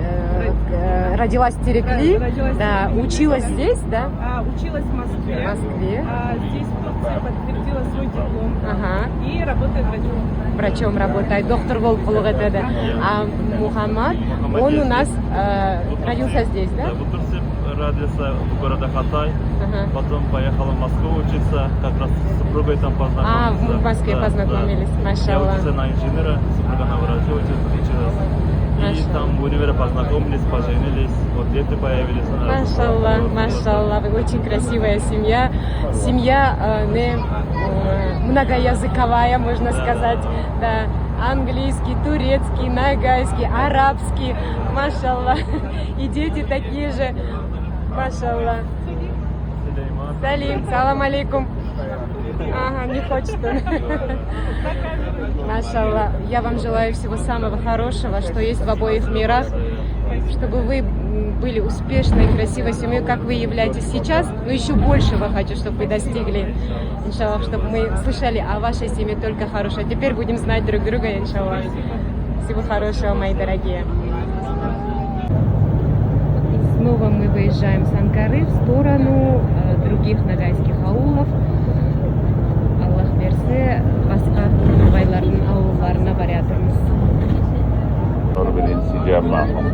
э, э, родилась в Терекли, Родилась в да, Терекли. Училась здесь, да? А, Училась в В Москве. Москве. А, Здесь, в Турции, подтвердила свой диплом. Ага. И работает врачом. Врачом работает, доктор болып куллык этеди. А Мухаммад, он у нас э, родился здесь, да? Да, в Турции родился, в городе Хатай. Ага. Потом поехал в Москву учиться, как раз с супругой там А, познакомился. в Москве Да, познакомились, да. Я машалла. Учился на инженера, супруга на врача училась. И Машалла. Там в универе познакомились, поженились, вот дети появились у нас. Машалла, Вот, вот. машалла, вы очень красивая семья. Семья э, не, э, многоязыковая, можно сказать. Да. Английский, турецкий, ногайский, арабский. Машалла. И дети такие же. Машалла. Салим, салам алейкум. Ага, не хочет он. Машалла, я вам желаю всего самого хорошего, что есть в обоих мирах, чтобы вы м, были успешной, красивой семьей, как вы являетесь сейчас, но еще большего хочу, чтобы вы достигли. Иншаллах, чтобы мы слышали о вашей семье только хорошее. Теперь будем знать друг друга, иншаллах. Всего хорошего, мои дорогие. Снова мы выезжаем с Анкары в сторону э, других ногайских аулов. Аллах берсе, баска ногайлардынъ авылларына бараятырмыз. بالانسجام معهم.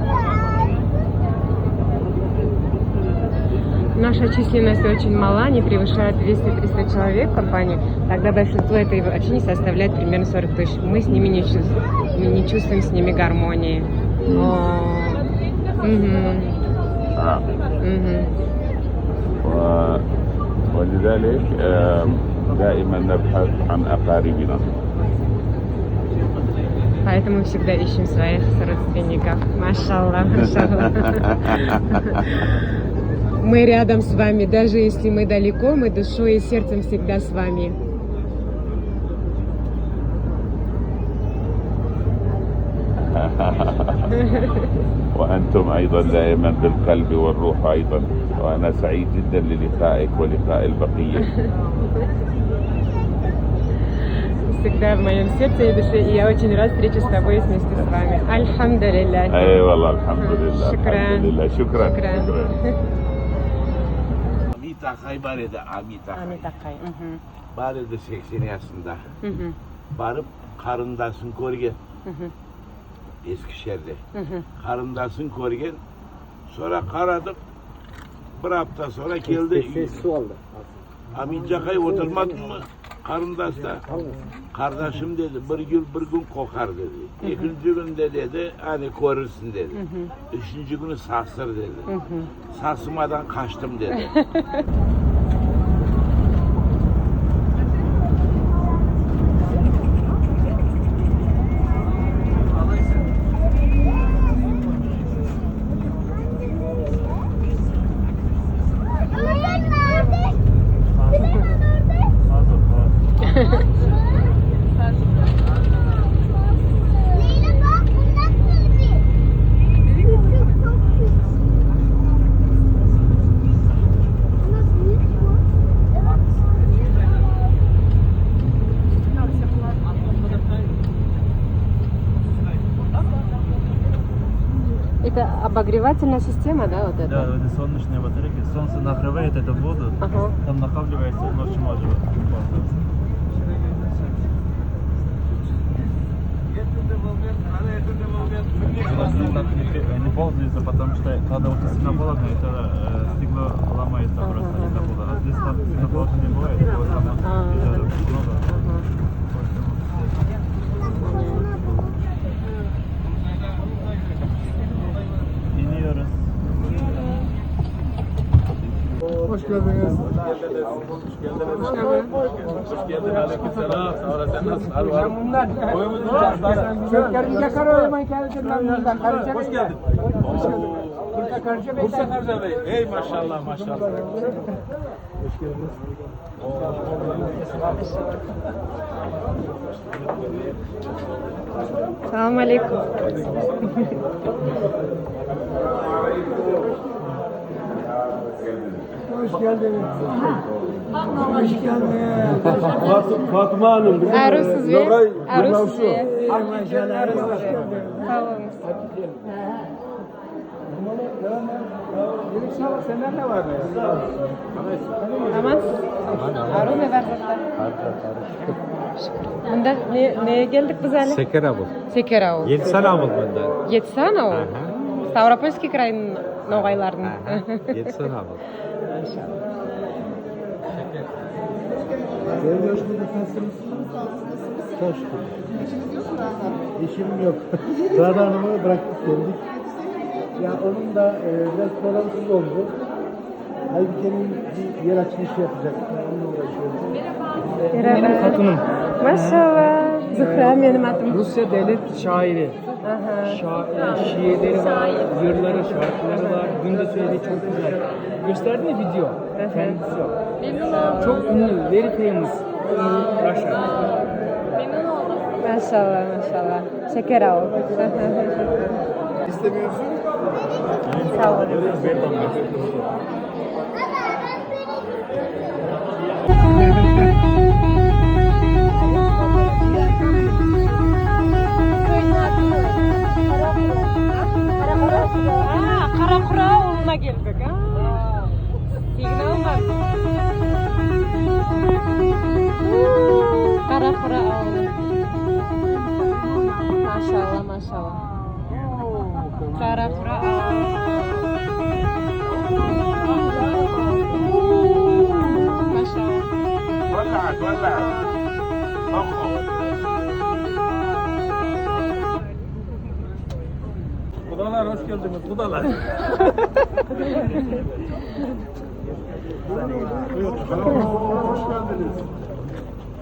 Наша численность очень мала, не превышает двести-триста человек в компании. Тогда большинство это вообще не составляет примерно сорок тысяч. Мы с ними не, чувств- мы не чувствуем с ними гармонии. О, мгм, آه. мгм. و- ولذلك آم، دائما نبحث عن أقاربنا. Поэтому мы всегда ищем своих родственников. Машалла, машалла. Мы рядом с вами, даже если мы далеко, мы душой и сердцем всегда с вами. وأنتم أيضا دائما بالقلب والروح أيضا. وأنا سعيد جدا للقائك ولقاء البقية. Всегда в моем сердце и душе, и я очень рад встрече с тобой и вместе с вами. Альхамдулиллях. أي والله، الحمد لله. شكرا. الحمد لله. شكرا. شكرا. شكرا. Амит акай бар эди, Амит акай. Амит акай. Мгм. Бар эди сексен ясында. Мгм. Барып карындасын коьрген. Мгм. Эскишехирде. Мгм. Карындасын коьрген. Сонъра карадык. Бир апта сонъра келди уьйине. Амит акай, олтырмадынъма карындаста? Кардашым, деди, бир куьн, бир куьн кокар, деди. Экинши куьнде, деди, ане коьрерсинъ, деди. Уьшинши куьни сасыр, деди. Сасымадан каштым, деди. Обогревательная система, да, вот это? Да, вот это солнечные батарейки. Солнце нагревает эту воду, ага, там накапливается, ночью можно пользоваться. У нас так не, не пользуются, потому что когда очень сильно холодно, это, э, стекло ломается просто, ага, из-за холода. А здесь так сильно холодно не бывает, вот там, а, из-за этого холода. Ага. İniyoruz. Hoş geldiniz. Hoş geldin, aleykümselam. Sağ olasın, nasılsın? Hadi var. Boyumuz uzun. Hoş geldin. Hoş geldin. Bursa Karca Bey. Ey maşallah, maşallah. Hoş geldiniz. Салам алейкум. Hoş geldiniz. Hoş geldiniz. Fat-, Fatma Hanım, bizim, e, Arusuz be? Nogay. Arusuz be? Ay maşallah. Arusuz be? Sağ olun. Senden ne var? Amansız? Aruv me bar zatta? Munda ne, nege keldik biz eli? Seker avıl. Seker avıl. Yedi sane avıl munda. Yedi sane avıl? Aha. Ставропольский крайдынъ ногайлардынъ. Aha. Yedi sane avıl. Maşallah. Gelin, hoş bulduk. Nasılsınız? Çok şükür. İşim yok. Rana Hanım'ı bıraktık geldik. Ya onun da, e, biraz programsız oldu. Aybike'nin bir yer açılışı yapacak. Onunla uğraşıyoruz. Merhaba. Benim hatunum. Maşallah. Zuhra benim adım. Rusya devlet şairi. Aha. Şa-, e, şiirleri var, yırları, şarkıları var. Dün de söyledi, çok güzel. Gösterdi mi video? Aha. Kendisi yok. Memnun oldum. Çok ünlü, very famous in Russia. Memnun oldum. Maşallah, maşallah. Şeker al. İstemiyorsun. Sağ olun. А, Каракура авылына келдик, а? Сигнал бар. Каракура авылы. Машалла, машалла. Каракура. Maşallah. Kudalar, hoş geldiniz, kudalar.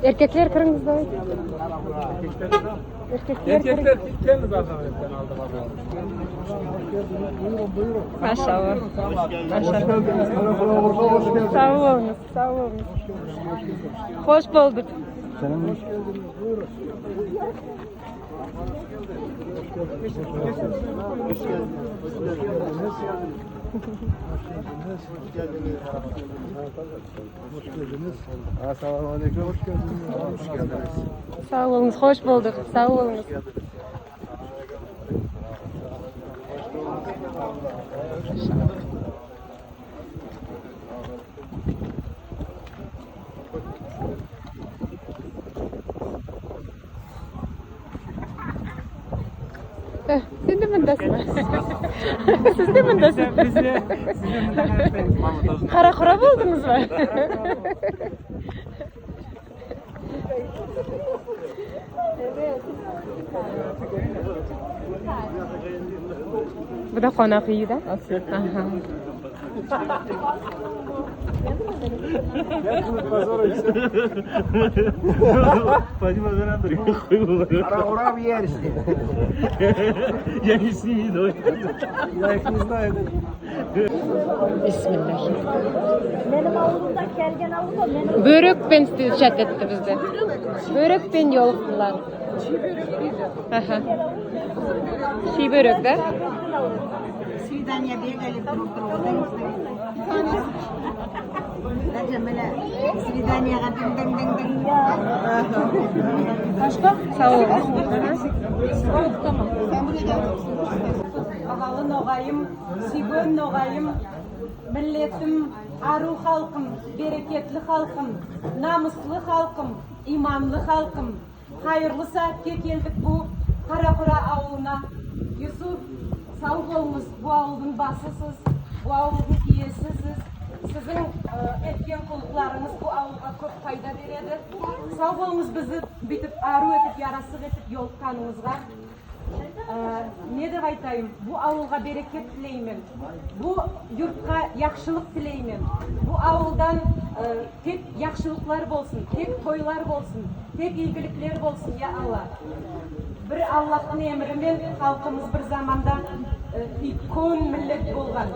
Erkekler, kirińiz de. Erkekler, erkekler, kelińiz, aldım, aldım. Maşallah. Maşallah. Sağ oluńız, sağ oluńız. Hoş bolduk. Hoş geldiniz. Assalamu aleykum. Hoş geldiniz. Sağ oluńız, hoş bolduk. Sağ oluńız. Э, сен де мындасынъ ба? Сиз де мындасынъ ба? Биз де, сиз де мында каратпаймыз, мама тоже. Каракура болдынъыз ба? Бу да конак уьйи, да? Аха. Фатима, бер анда. Каракура бу ер иште. Я не снимаю, давай. Я их не знаю. Бисмилла. Меним авылымда келген авылда меним... Боьрек пен встречать этти бизди. Боьрек пен йолыктылар. Аха. Ший боьрек, да? Свидание бегали друг другу. Даже мына свиданиеге дынъ, дынъ, дынъ, дынъ. Сав бол. Аха. Сав бол, тамам. Багалы ногайым, суьйген ногайым, миллетим, ару халкым, берекетли халкым, намыслы халкым, иманлы халкым. Кайырлы саьатке келдик бу Каракура авылына. Юсуп, сав болынъыз, бу авылдынъ басысыз, бу авылдынъ иесисиз. Сиздинъ, э, эткен куллыкларынъыз бу авылга коьп пайда береди. Сав болынъыз бизди буьйтип ару этип, ярасык этип йолыкканынъызга. Э, не деп айтайым, бу авылга берекет тилеймен. Бу юртка яхшылык тилеймен. Бу авылдан, э, тек яхшылыклар болсын, тек тойлар болсын, тек ийгиликлер болсын, я Алла. Бир Аллахтынъ эмири мен халкымыз бир заманда, э, уьйкен миллет болган,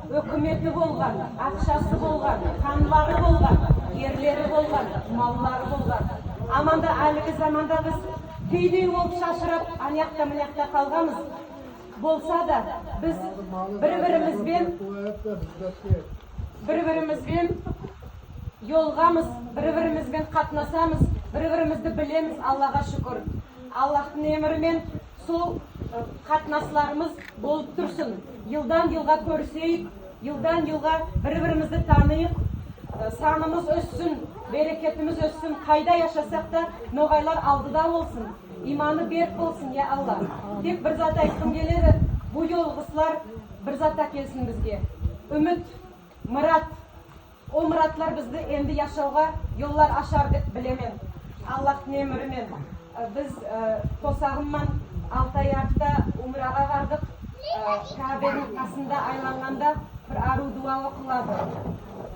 оькимети болган, акшасы болган, ханлары болган, ерлери болган, маллары болган. Ама да аьлиги заманда биз туьйдей болып шашырап, ана якта, мына якта калганмыз. Болса да, биз бир-биримиз бен, бир-биримиз бен йолыгамыз, бир-биримиз бен катнасамыз, бир-биримизди билемиз, Аллага шуькир. Аллахтынъ эмири мен сол, э, катнасларымыз болып турсын. Йылдан йылга коьрисейик, йылдан йылга бир-биримизди таныйык, э, санымыз оьссин, берекетимиз оьссин, кайда яшасак та, ногайлар алдыда болсын, иманы берк болсын, я Алла. Тек бир зат айткым келеди, бу йолыгыслар бир зат аькелсин бизге. Уьмит, мырат. Ол мыратлар бизди энди яшавга йоллар ашар деп билемен. Аллахтынъ эмири мен. Э, биз, э, косагым ман алты ай артта умрага бардык. Э, Каьбединъ касында айланганда бир ару дуа окылады.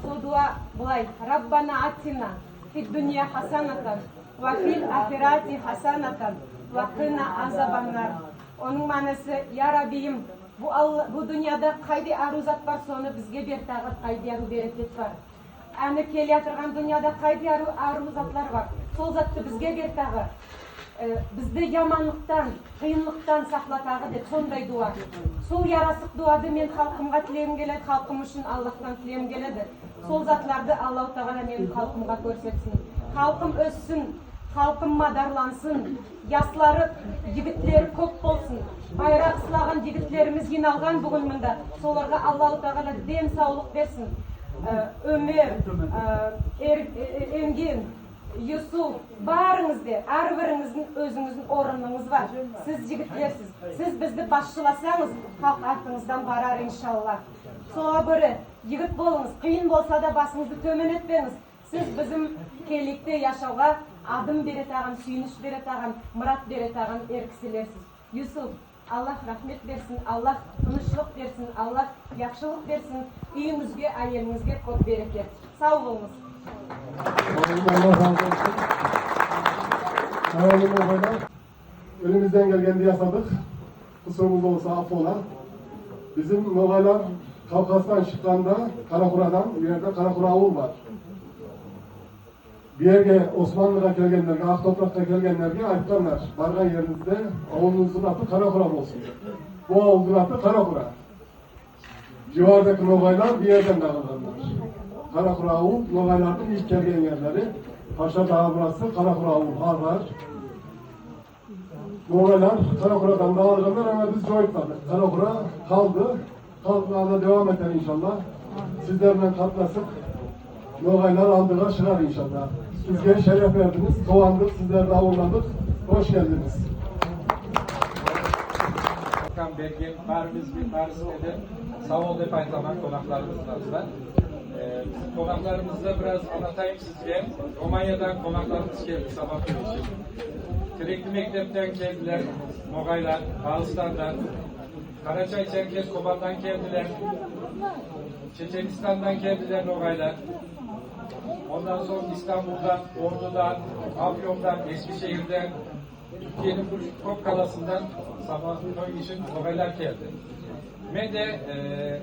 Сол дуа былай: «Раббана атина фид дунья хасанатан, ва фил ахирати хасанатан, ва кына азабан нар». Онынъ маьнеси: «Я Раббийим, бу Алла, бу дуныяда кайдай ару зат бар, соны бизге бер тагы, кайдай ару берекет бар. Ана келеятырган дуныяда кайдай ару, ару затлар бар, сол затты бизге бер тагы. Э, бизди яманлыктан, кыйынлыктан сакла тагы», — деп сондай дуа. Сол ярасык дуады мен халкыма тилегим келеди, халкым уьшин Аллахтан тилегим келеди. Сол затларды Аллаху Таала меним халкыма коьрсетсин. Халкым оьссин, халкым мадарлансын, яслары, йигитлери коьп болсын. Байрак сылаган йигитлеримиз йыйналган буьгуьн мунда. Соларга Аллаху Таала ден савлык берсин. Э, Оьмер, э, Эр-, э, э, Энген, Юсуп, баьринъиз де, аьр биринъиздинъ оьзинъиздинъ орынынъыз бар. Сиз йигитлерсиз. Сиз бизди басшыласанъыз, халк артынъыздан барар, иншалла. Сога коьре йигит болынъыз, кыйын болса да басынъызды тоьмен этпенъиз. Сиз бизим келеекте яшавга адым беретаган, суьйиниш беретаган, мырат беретаган эр кисилерсиз. Юсуп, Аллах рахмет берсин, Аллах тынышлык берсин, Аллах яхшылык берсин. Уьйинъизге, аьелинъизге коьп берекет. Сав болынъыз. Алла разы болсын. Аьюним ногайлар, элимизден келгенди ясадык. Кусурымыз болса, аф бола. Бизим ногайлар Кавказдан шыкканда Каракурадан, бу ерде Каракура авыл бар. Бу ерге Османлыга келгенлерге, Ак топыракка келгенлерге айтканлар: «Барган еринъизде авылынъыздынъ аты Каракура болсын». Бу авылдынъ аты Каракура. Йывардагы ногайлар бу ерден дагылганлар. Каракура авыл ногайлардынъ илк келген ерлери. Паша Дагы бурасы Каракура авыл, Агар. Ногайлар Каракурадан дагылганлар, ама биз йойытпадык. Каракура калды. Калмага да девам этер, иншалла. Сизлер мен катнасып, ногайлар алдыга шыгар, иншалла. Бизге шереф бердинъиз, кувандык, сизлерди авырладык. Хош келдинъиз. Берген, баьримиз, баьримизге де сав бол деп айтаман конакларымызга. Э, конакларымызды бираз анлатайым сизге. Романиядан конакларымыз келди сабак ишин. Терекли-Мектебтен келдилер ногайлар, Дагыстаннан. Карашай-Шеркеш, Кобаннан келдилер. Шешенистаннан келдилер ногайлар. Ондан сонъ Истанбулдан, Ордудан, Афьондан, Эскишехирден, Туьркиединъ бир коьп каласыннан сабактынъ ишин ногайлар келди. Мен де, э,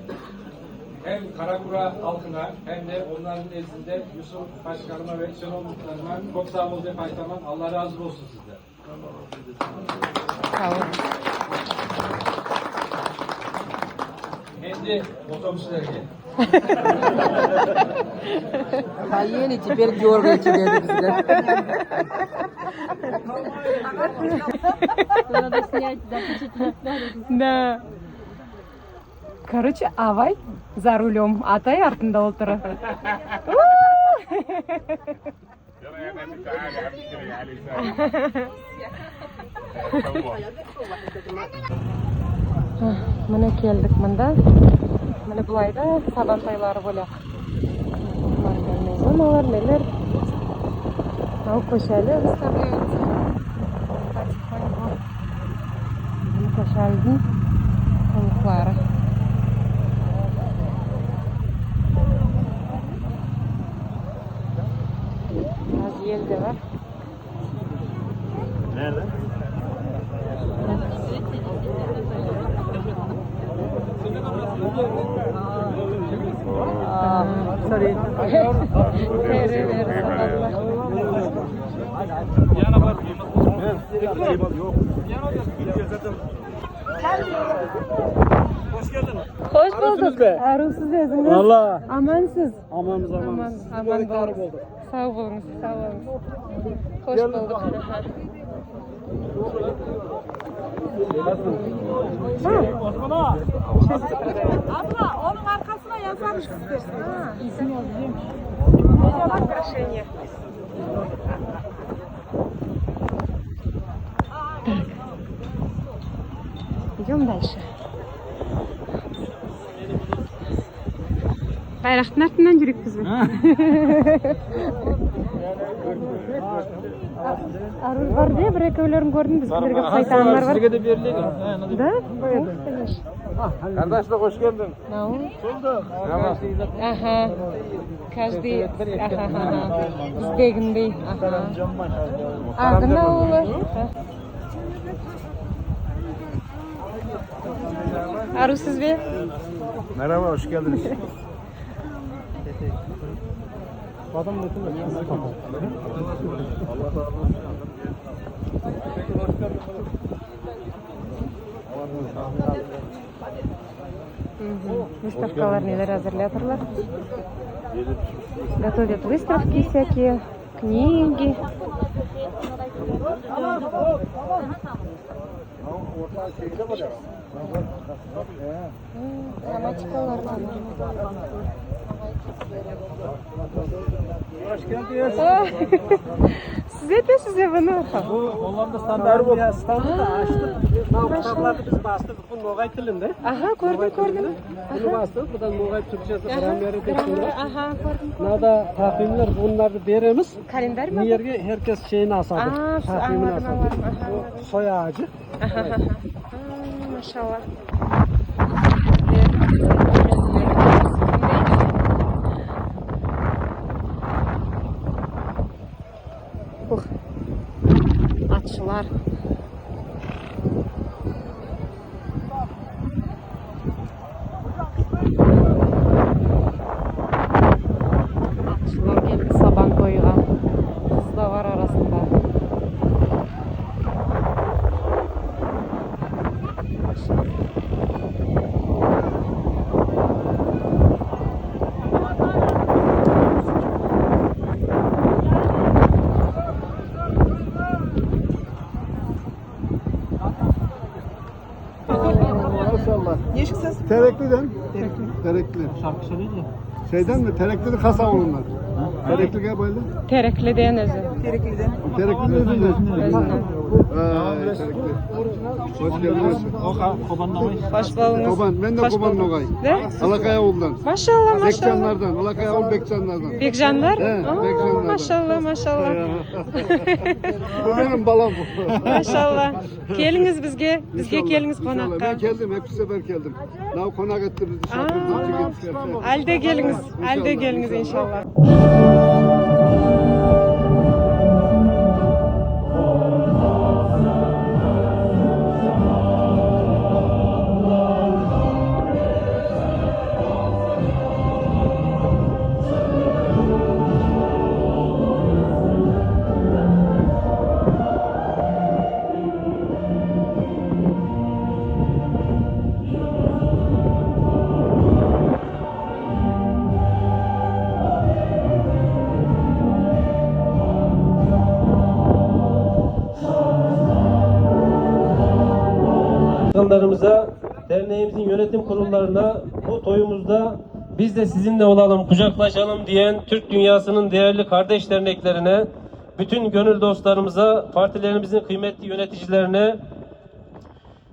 эм Каракура халкына, эм де олардынъ нездинде Юсуп башканыма ве чиновниклериме коьп сав бол деп айтаман. Алла разы болсын сизлерден. Сав бол. Энди отоссыз сизлерге. Поели, теперь дёргайте, деди бизге. Надо снять, запечатлеть, да? Да. Короче, авай за рулём, атай артында олтыра. Мине келдик мунда. Мине булайда сабантайлары бойлап. Мынавы мейлер, нелер. Мынавы коьшали выставляется. Потихоньку. Коьшалидинъ куллыклары. Бираз ел де бар. Nerede? Хош болдык. Арувсыз оьзинъиз? Валла. Амансыз? Аманмыз, аманмыз. Аман, аман болынъыз. Сав болынъыз, сав болынъыз. Хош болдык. Аха. Абла, онынъ аркасына язамыз сиз. Украшение. Так. Идём дальше. Байрактынъ артыннан юрейик биз бе? Арув бар дей, бир-экевлерин коьрдим, бизикилерге усайтаганлар бар. Сизге де бериледи. Да? Конечно. Кардашлык, хош келдинъ. Мынавы. Аха. Каждый, аха, аха. Биздегиндей. Аха. Адынъ авылы. Аха. Арувсыз бе? Merhaba, hoş geldiniz. Мгм. Выставкалар нелер аьзирлеп ятырлар. Готовят выставки всякие, книги. М, грамматикалар бар. О, сиз этесиз бе буны? Бу Голланда стандарты, я, стандарты аштык. Мынав китапларды биз бастырдык. Бу ногай тилинде. Аха, коьрдим, коьрдим. Буны бастырдык. Будан ногай туьркшеси, аха, граммары деп. Граммары, аха, коьрдим, коьрдим. Мунавда таквимлер, бунларды беремиз. Календарь ма? Бу ерге хер кес шейин асады. А, таквимин асады. Анъладым, анъладым. Аха, анъладым. Сой аьжи. Аха, аха. А, машалла. Ух, атшылар. Атшылар келди сабантойга. Кыз да бар арасында. Maşallah. Neşiksiz? Terekliden. Terekli. Terekli. Şarkı söyleyince. Şeyden mi? Tereklinin Has avulundan. Terekli gel böyle. Terekliden özü. Terekliden. Terekliden özünden. Özünden. Ay, Terekli. Hoş geldiniz. Hoş bulduk. Koban, men de Koban Nogay. Ne? Alakay avuldan. Maşallah, maşallah. Bekcanlardan. Alakay avul Bekcanlardan. Bekcanlar? He, Bekcanlardan. Maşallah, maşallah. Bu benim balam. Maşallah. Kelińiz bizge, bizge kelińiz konakka. İnşallah. Ben geldim, hep bu sefer geldim. Ya konak etti bizi, şakırdı. Aelde kelińiz, aelde kelińiz inşallah. Derneğimizin yönetim kurullarına, bu toyumuzda biz de sizinle olalım, kucaklaşalım diyen Türk dünyasının değerli kardeş derneklerine, bütün gönül dostlarımıza, partilerimizin kıymetli yöneticilerine,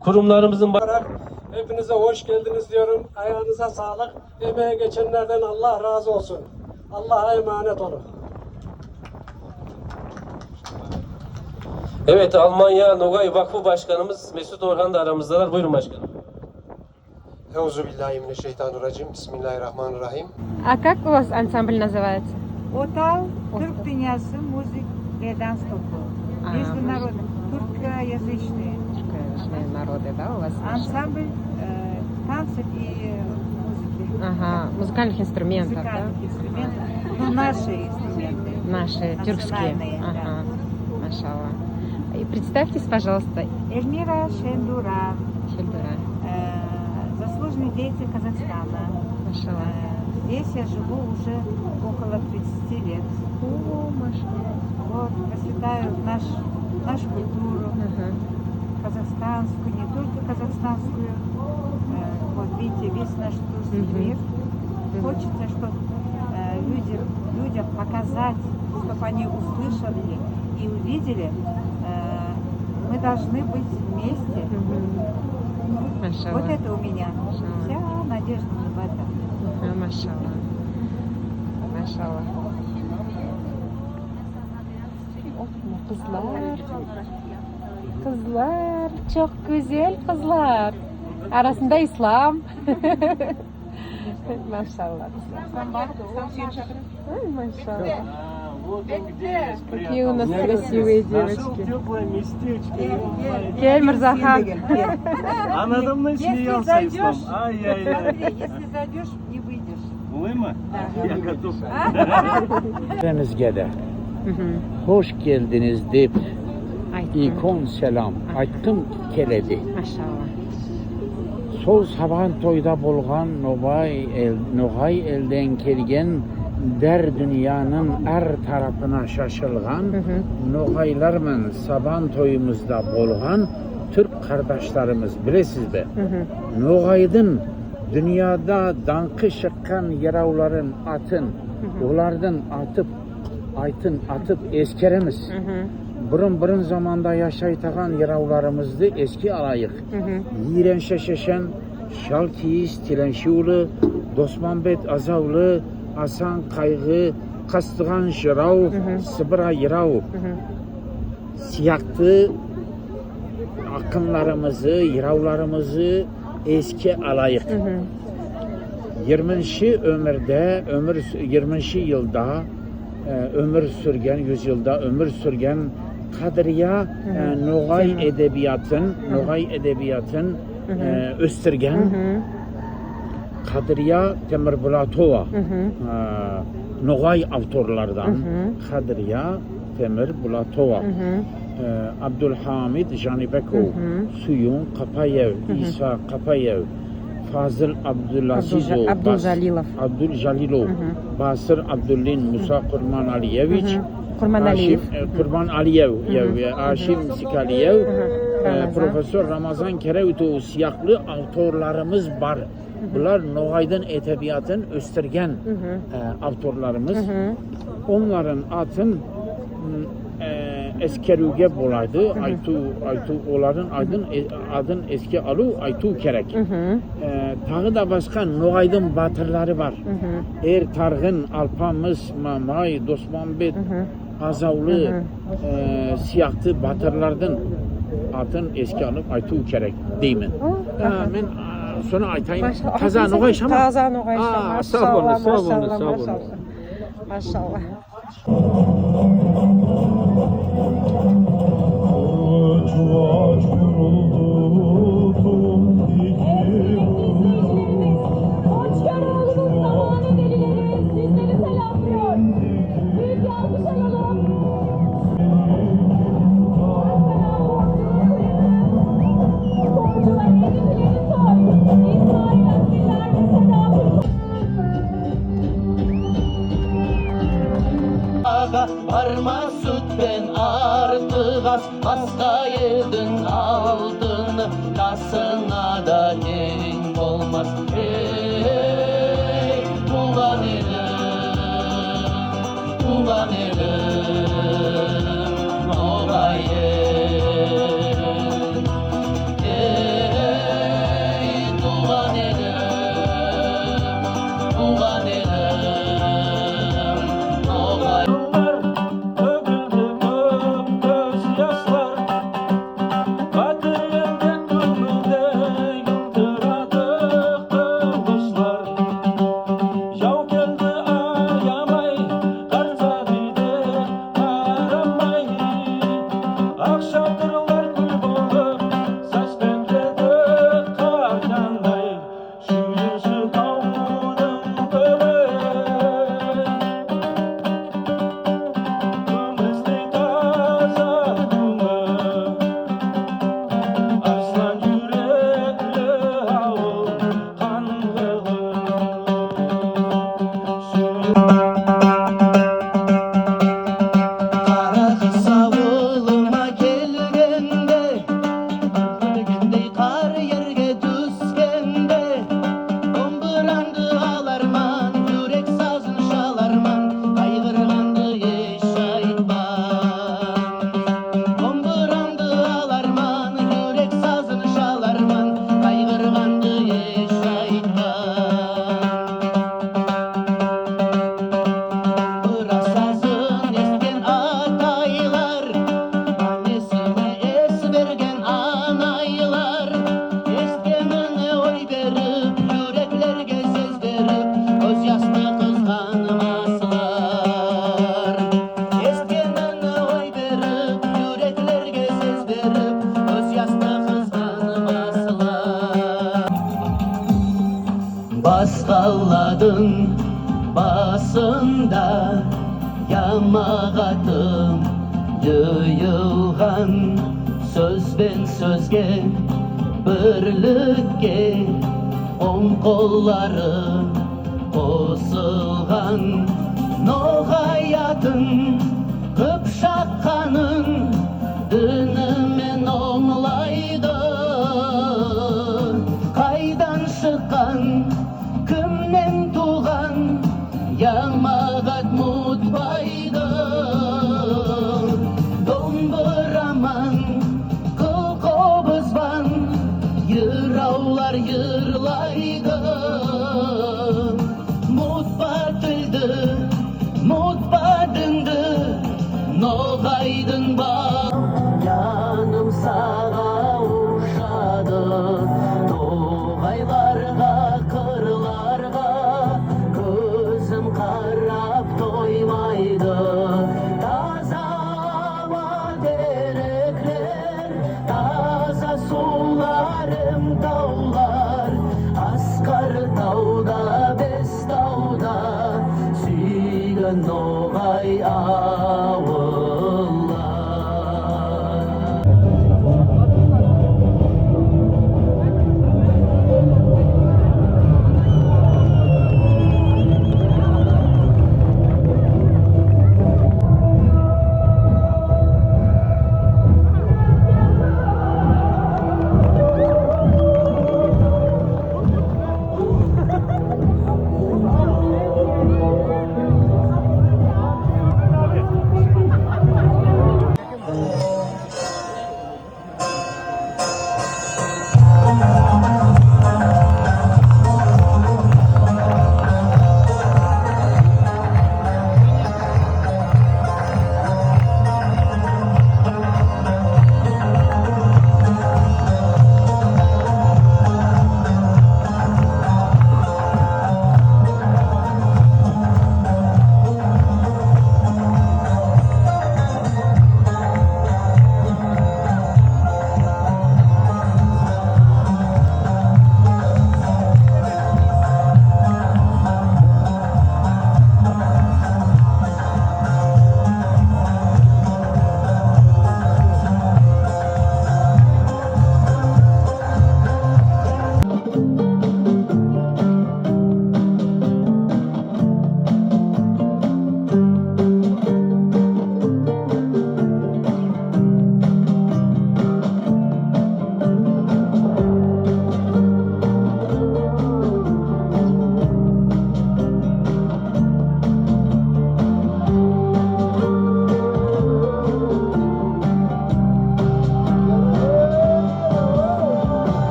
kurumlarımızın ba- Hepinize hoş geldiniz diyorum. Ayağınıza sağlık. Emeğe geçenlerden Allah razı olsun. Allah'a emanet olun. Evet, Almanya Nogay Vakfı Başkanımız Mesut Orhan da aramızdalar. Buyurun başkanım. Euzu billahi mineşşeytanirracim. Bismillahirrahmanirrahim. А как у вас ансамбль называется? Отау, Türk Dünyası Müzik ve Dans Topluluğu. Международный, тюркоязычный. Тюркоязычные народы, да, у вас? Ансамбль, э, танцев и музыки. Ага, музыкальных инструментов, да? Музыкальных инструментов. Ну, наши инструменты. Наши, тюркские. Национальные, да. Ага, машалла. И представьтесь, пожалуйста. Эльмира Шендура. Шендура. Э, заслуженный деятель Казахстана. Машалла. Э, здесь я живу уже около тридцати лет. О, машалла. Вот, процветаю наш, нашу культуру, ага, казахстанскую, не только казахстанскую. Э, вот видите, весь наш тюркский мир. Хочется, чтобы э, людям, людям показать, чтобы они услышали и увидели, э, мы должны быть вместе. Машалла. Вот это у меня. Машалла. Вся надежда в этом. Ага, машалла. Машалла. Ох, кызлар. Кызлар, çok güzel kızlar. Арасында Ислам. Машалла. Ой, машалла. Какие у нас красивые девочки. Гел, Мырзахан. Анадымнан смеялся Ислам. Ай-яй-яй. Если зайдешь, не выйдешь. Олай ма? Да. Я готов. Баьринъизге де хош гелдинъиз деп уьйкен селам айткым келеди. Машалла. Сол Сабантойда болган ногай эл, ногай элден келген, баьри дуныянынъ аьр тарапына шашылган ногайлар ман Сабантойымызда болган туьрк кардашларымыз, билесиз бе? Ногайдынъ дуныяда данъкы шыккан йыравларын атын, олардынъ атып, атын атып эскеремиз. Бурын-бурын заманда яшайтаган йыравларымызды эске алайык. Йиренше Шешен, Шал-Кийиз Тиленши улы, Досманбет Азавлы, Асан Кайгы, Казтуган йырав, Сыбыра йырав сиякты акынларымызды, йыравларымызды эске алайык. Йырмыншы оьмирде, оьмир, йырмыншы йылда, э, оьмир суьрген, юз йылда оьмир суьрген Кадрия, э, ногай эдебиятын, ногай эдебиятын, э, оьстирген Кадрия Темирбулатова, э, ногай авторлардан Кадрия Темирбулатова, э, Абдулхамид Жанибеков, Суюн Капаев, Иса Капаев, Фазыл Абдулазизов, Абдулжа-, Бас-, Абдулжалилов. Абдулжалилов, Басыр Абдуллин, Муса Курманалиевич, Курманалиев. Ашим, э, Курманалиев, э, Ашим Сикалиев, э, Рамазан. Профессор Рамазан Кереутов сияклы авторларымыз бар. Булар ногайдынъ эдебиятын оьстирген, э, авторларымыз. Онларынъ атын, м, э, эскеруьвге болады, айтув, айтув, олардынъ адын, э, адын эске алув, айтув керек. Э, тагы да баска ногайдынъ баьтирлери бар. Эр Таргын, Алпамыс, Мамай, Досманбет, Азавлы, э, сиякты баьтирлердинъ атын эске алып айтув керек деймен. О, аха. Мен, а, соны айтайым. Машалла. Таза ногайша ма? Таза ногайша. А, сав болынъыз, сав болынъыз, сав болынъыз. Машалла. Hoş geldiniz, saygıdeğer velilerimiz. Sizleri selamlıyor. Büyük bir alkış alalım. Soycular, elli birinci soy. İsmail Özgürler ve Sedat. Бармас суьт пен артык ас, баска элдинъ алтыны, тасынъа да тенъ болмас. Эй, тувган элим, тувган элим, ногай эл. Эй, тувган элим, тувган элим, ногай. Тогылды коьп-коьз яслар, батыр элден туьрмедей йылтыратып кылышлар. Яв келди аямай, карсы бийди карамай, ак шатырлар куьл болып, саспен келди кар яндай. Шуьйирши тавдынъ коьги, куьмистей таза куьнъи, арслан юрекли авыл. Карагыс авылыма келгенде, куьлгендей кар ерге туьскенде, домбыранъды аларман, юрек сазын шаларман, кайгырганды еш айтпан. Домбыранъды аларман, юрек сазын шаларман, кайгырганды еш айтпан. Домбыра сазын эситкен атайлар, анасына эс берген анайлар, эситкенине ой берип, юреклерге сес берип, коьз ясты кызганмаслар. Эситкенине ой берип, юреклерге сес берип, коьз ясты кызганмаслар. Бас каладынъ басында ямагатым йыйылган, соьз бен соьзге, бирликке онъ коллары косылган. Ногай атын кыпшак канын дини мен онълайды. Кайдан шыккан, кимнен тувган, ямагат мутпайды. Домбыра ман, кыл кобыз бан йыравлар йырлайды. Мутпа тилди, мутпа динди, ногайдынъ ба-. Яным сага ушады, ногайларга, кырларга коьзим карап тоймайды. Таза ава, тереклер, таза сувларым тавлар, Аскар тавда, Бес тавда, суьйген ногай авыллар.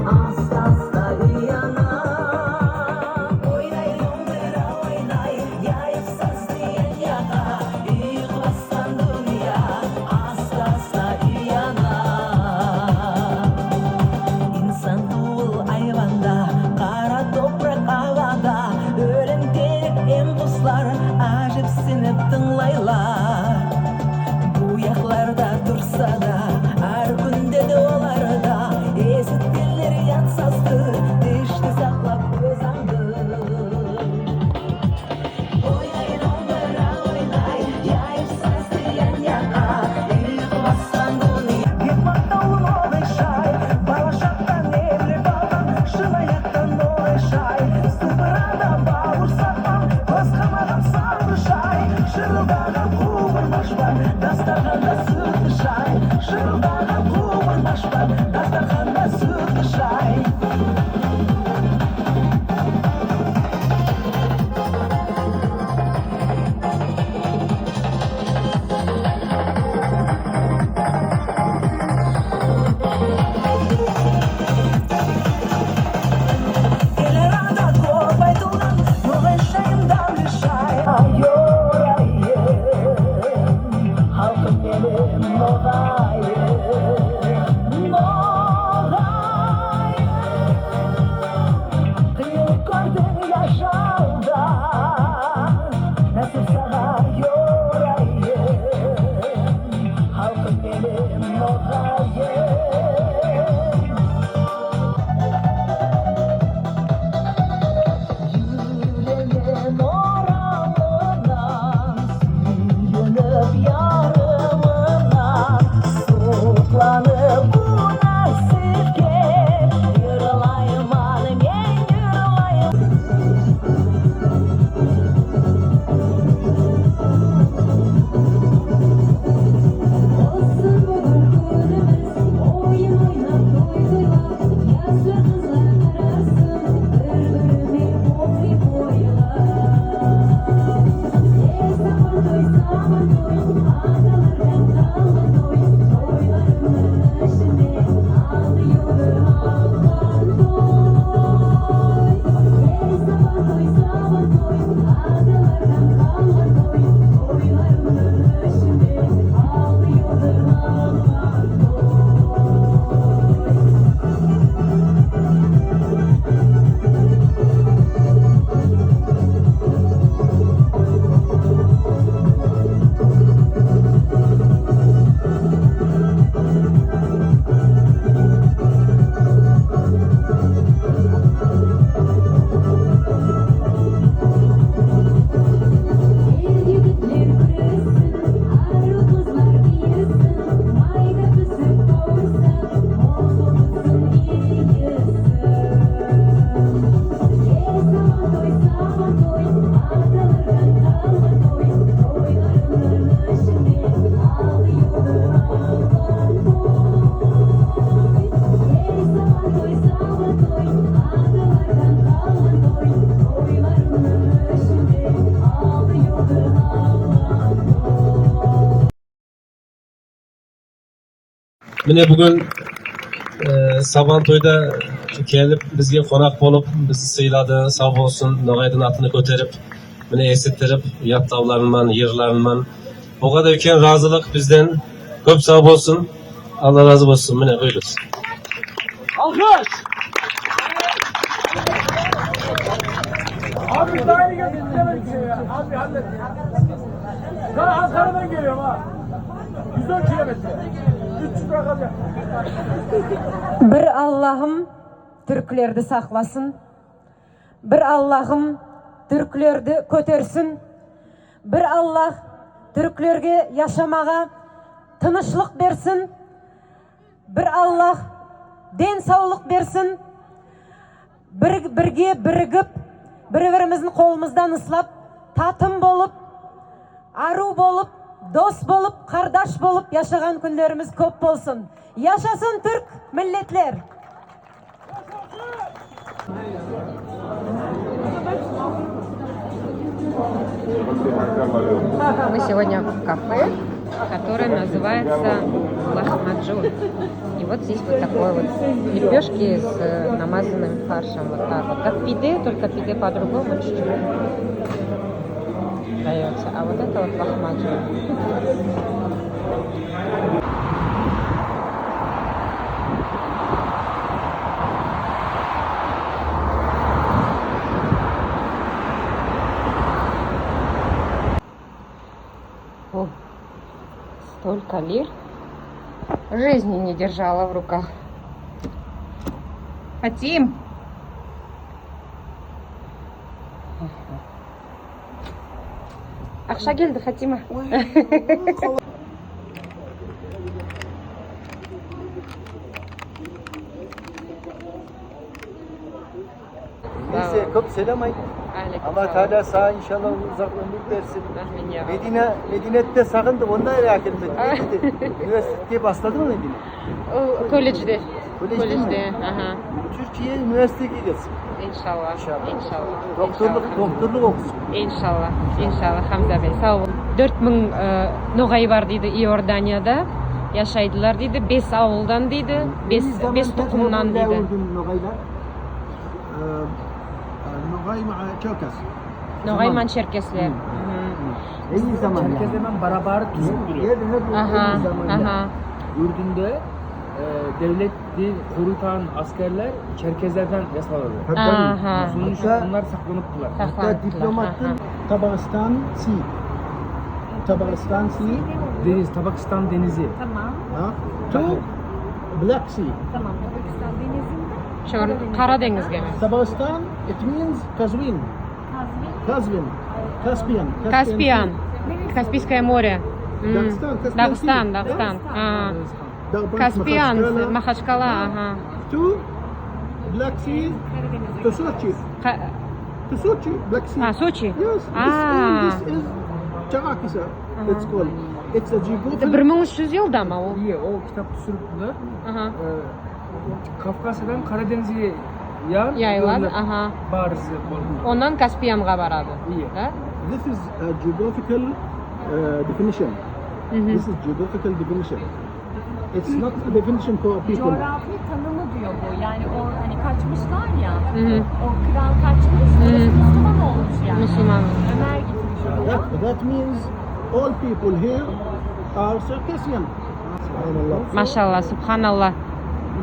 Asta-asta uyanar, oynay dombiram, oynay yayık saz diyen yaka, uyku baskan dünye asta-asta uyanar. İnsan tuvıl ayvan da, kara toprak ava da, olimpilik em kuşlar ajepsinip tınglaylar. Bu yaklarda tursa da, her künde de olar da, esiteler yat sazdı, işte saklap oz angın. Oynay dombiram, oynay yayık sazdı yan-yaka, uyku baskan dünye. Bek maktavlı olay şay, bala şaktan evlenip algan, şın ayaktan olay şay, sıpırada bavır satkan, koz kamagan sarı şay, şırıldagan kuvırmaş bar, dastarhanda sütlü şay, şırıldagan kuvırmaş bar, dastarhanda sütlü şay. Kıyılıp koydun yaşavda, nasip sana yorayım, halkım benim nogayım. Yüreğim oralınan, suyunup yarımınan, suuklanıp bu nasipke, yırlayman men, yırlayman. Olsun bugün künümüz, oyun oynap, toy toylap, yaşlı kızlar kararsın, bir-birine oy koyular. Ey, Sabantoy, Sabantoy, atalardan kalma toy, toylarımnıń ishinde aldı yoldur alban toy. Ey, Sabantoy, Sabantoy, atalardan kalma toy, toylarımnıń ishinde aldı yoldur alban toy. Mine, bugün, e, Sabantoyda kelip, bizge konaq bolıp, bizi sıyladı. Saw bolsın, Nogaydıń atını kóterip, mine, esittirip, yatlawlarınan, yırlarınan. Oǵada úlken razılıq bizden. Kóp saw bolsın. Alla razı bolsın. Mine, buyırıńız. Alqış! Abi, daha iyi geldi. Abi, hallet. Daha Ankara'dan geliyorum ha. Yüz on kilometre. Üç yüz lira kalacak. Bir Allahım Türklerdi saqlasın. Bir Allahım Türklerdi kótersin. Bir Allah Türklerge yashamaǵa tınıshlıq bersin. Bir Allah Ден савлык берсин. Бир, бирге биригип, бир-биримиздинъ колымыздан ыслап, татым болып, арув болып, дос болып, кардаш болып яшаган куьнлеримиз коьп болсын. Яшасын туьрк миллетлер! Мы сегодня в кафе, которое называется Лахмаджун. И вот здесь вот такое вот лепешки с э, намазанным фаршем. Вот так вот. Как пиде, только пиде по-другому чуть-чуть даётся. А вот это вот лахмаджун. О, столько лир. Жизни не держала в руках. Фатим! Акша келди, Фатима. Neyse, ko'p selam ayt. Алейкум салам. Алла Таала сага иншалла узак оьмир берсин. Амин, я Рабби. Медина, Мединетте сагындык, онда эле аькелмедик. Университетке басладынъмы Медина? О, колледжде. Колледжде ме? Колледжде, аха. Тюркия университетке кетсин. Иншалла. Иншалла. Иншалла. Докторлык, докторлык окысын. Иншалла. Иншалла, Хамза бей. Сав бол. Доьрт мынъ э, ногай бар дейди Иорданияда. Яшайдылар дейди. Бес авылдан дейди. Бес, бес тукымнан дейди. Ногайлар. Э, э, ногай ман черкес. Ногай ман черкеслер. Мгм. Черкезлер мен барабар тюзюп турады. Аха, аха. Уьрдунде э, девлетти корыйтаган аскерлер черкезлерден ясалады. Аха. Сонынъ уьшин онлар сакланыптылар. Сакланыптылар. Дипломаттынъ Табакстан си. Табакстан си. Дениз, Табакстан денизи. Tamam. Black Sea. Tamam, Tabakistan denizinde. Кара денъизге ме? Tabakistan, it means Kazvin. Kazvin. Caspian. Каспиан. Каспийское море. Дагестан, Каспиан. Дагестан, Дагестан. А. Каспиан, Махачкала, ага. To Black Sea, to Sochi. To Sochi, Black Sea. А, Сочи. Yes, this is Чагакиса, it's called. It's a geographical. Бир мынъ уьш юз йылда ма ол? Ие, ол китап туьсириптилер. Ага. Э, Кавказдан Кара денъизге яйлады, ага. Барысы болды. Оннан Каспиянга барады. Ие. Да? This is a geographical uh, definition. This is geographical definition. It's not a definition for people. Coğrafi tanımı diyor bu. Yani o hani kaçmışlar ya. O kral kaçmış, orası Müslüman olmuş yani. Мусулман. Ömer gitmiş oraya. That, that means all people here are Circassian. Машалла, субханалла.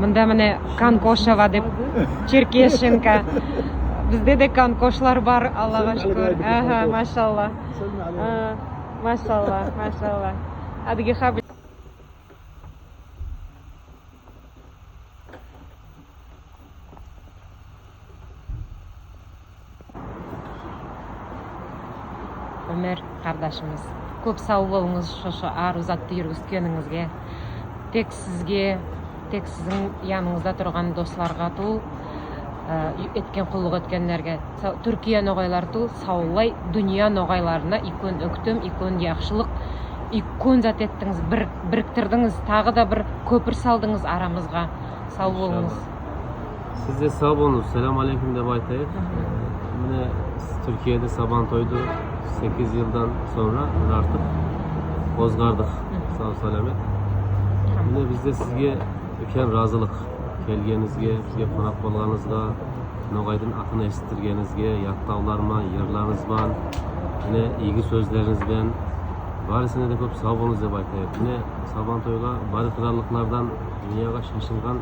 Мунда мине Конкошева деп, Черкешенко. Бизде де конкошлар бар, Аллага шуькир. Аха, машалла. Аха, машалла, машалла. Адыги хаб- Оьмер кардашымыз, коьп сав болынъыз шошы арув затты юргисткенинъизге. Тек сизге, тек сиздинъ янынъызда турган досларга тувыл, э, эткен куллык эткенлерге, са- Туьркия ногайлары тувыл, савлай дуныя ногайларына уьйкен оьктем, уьйкен яхшылык, уьйкен зат эттинъиз, бир- бириктирдинъиз, тагы да бир коьпир салдынъыз арамызга. Сав болынъыз. Иншалла. Сиз де сав болынъыз. Салам алейкум деп айтайык. Мине, Туьркияда Сабантойду сегиз йылдан сонъра бир артык озгардык. Сав-саламет. Мине, биз де сизге уьйкен разылык. Келгенинъизге, бизге конак болганынъызга, ногайдынъ атын эситтиргенинъизге, ятлавлар ман, йырларынъыз бан, мине, ийги соьзлеринъиз бен. Барысына да коьп сав болынъыз деп айтайык. Мине, Сабантойга бары кыраллыклардан дуныяга шашылган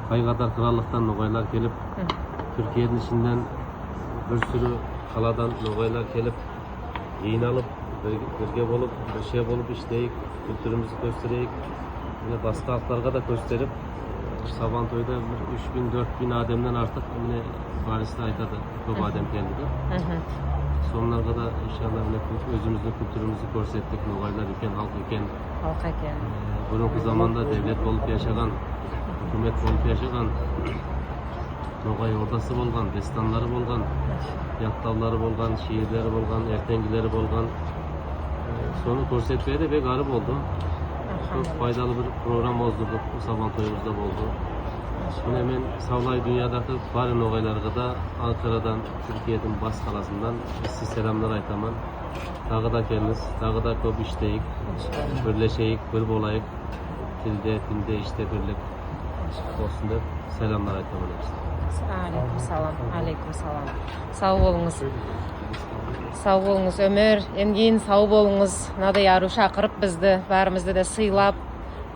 кай кадер кыраллыктан ногайлар келип, Туьркиядынъ ишинден бир суьруь каладан ногайлар келип, йыйналып, бир- бирге болып, бир шей болып ишлейик, культурамызды коьстерейик. Мине, баска халкларга да коьстерип, Сабантойда бир уьш бинъ, доьрт бинъ аьдемнен артык, мине, барысы да айтады, коьп аьдем келди деп. Сонларга да, иншалла, мине, оьзимиздинъ культурамызды коьрсеттик, ногайлар уьйкен халк экен. Халк экен. Э, бурынгы заманда девлет болып яшаган, Гьуьрмет болып яшаган, Ногай Ордасы болган, дестанлары болган, ятлавлары болган, шиирлери болган, эртенгилери болган. Э, соны коьрсетпеге де бек ару болды. Коьп пайдалы бир программа оздырдык, бу Сабантойымызда болды. Мине мен савлай дуныядагы бар ногайларга да, Анкарадан, Туьркиединъ бас каласыннан исси селамлар айтаман. Тагы да келинъиз, тагы да коьп иштейик, бирлешейик, бир болайык. Тилде, динде, иште бирлик болсын деп селамлар айтаман эписине. Алейкум салам, алейкум салам. Сав болынъыз. Сав болынъыз, Оьмер, Энгин, сав болынъыз. Мынадай ару шакырып бизди, баьримизди де сыйлап,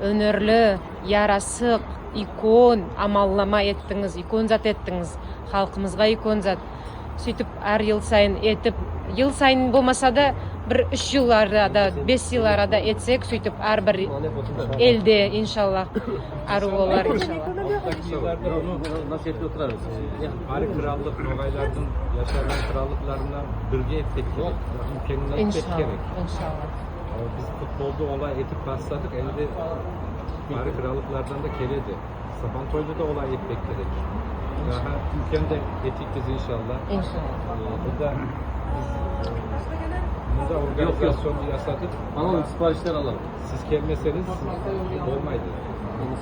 оьнерли, ярасык, уьйкен амаллама эттинъиз, уьйкен зат эттинъиз. Халкымызга уьйкен зат. Суьйтип аьр йыл сайын этип, йыл сайын болмаса да, бир уьш йыл арада, бес йыл арада этсек, суьйтип аьр бир элде, иншалла, ару болар, иншалла. Алда йылларда буны Nasıl yapıp oturarız? Аьри кыраллык, ногайлардынъ яшаган кыраллыкларыннан бирге этпек керек. Уьйкеннен этпек керек. Иншалла. Ал биз футболды олай этип басладык, энди аьри кыраллыклардан да келеди. Сабантойды да олай этпек керек. Дагы уьйкен де этейик биз, иншалла. Иншалла. Э, бу да биз, бу да организационды ясадык. Alalım, siparişler alalım. Сиз келмесенъиз, болмайды.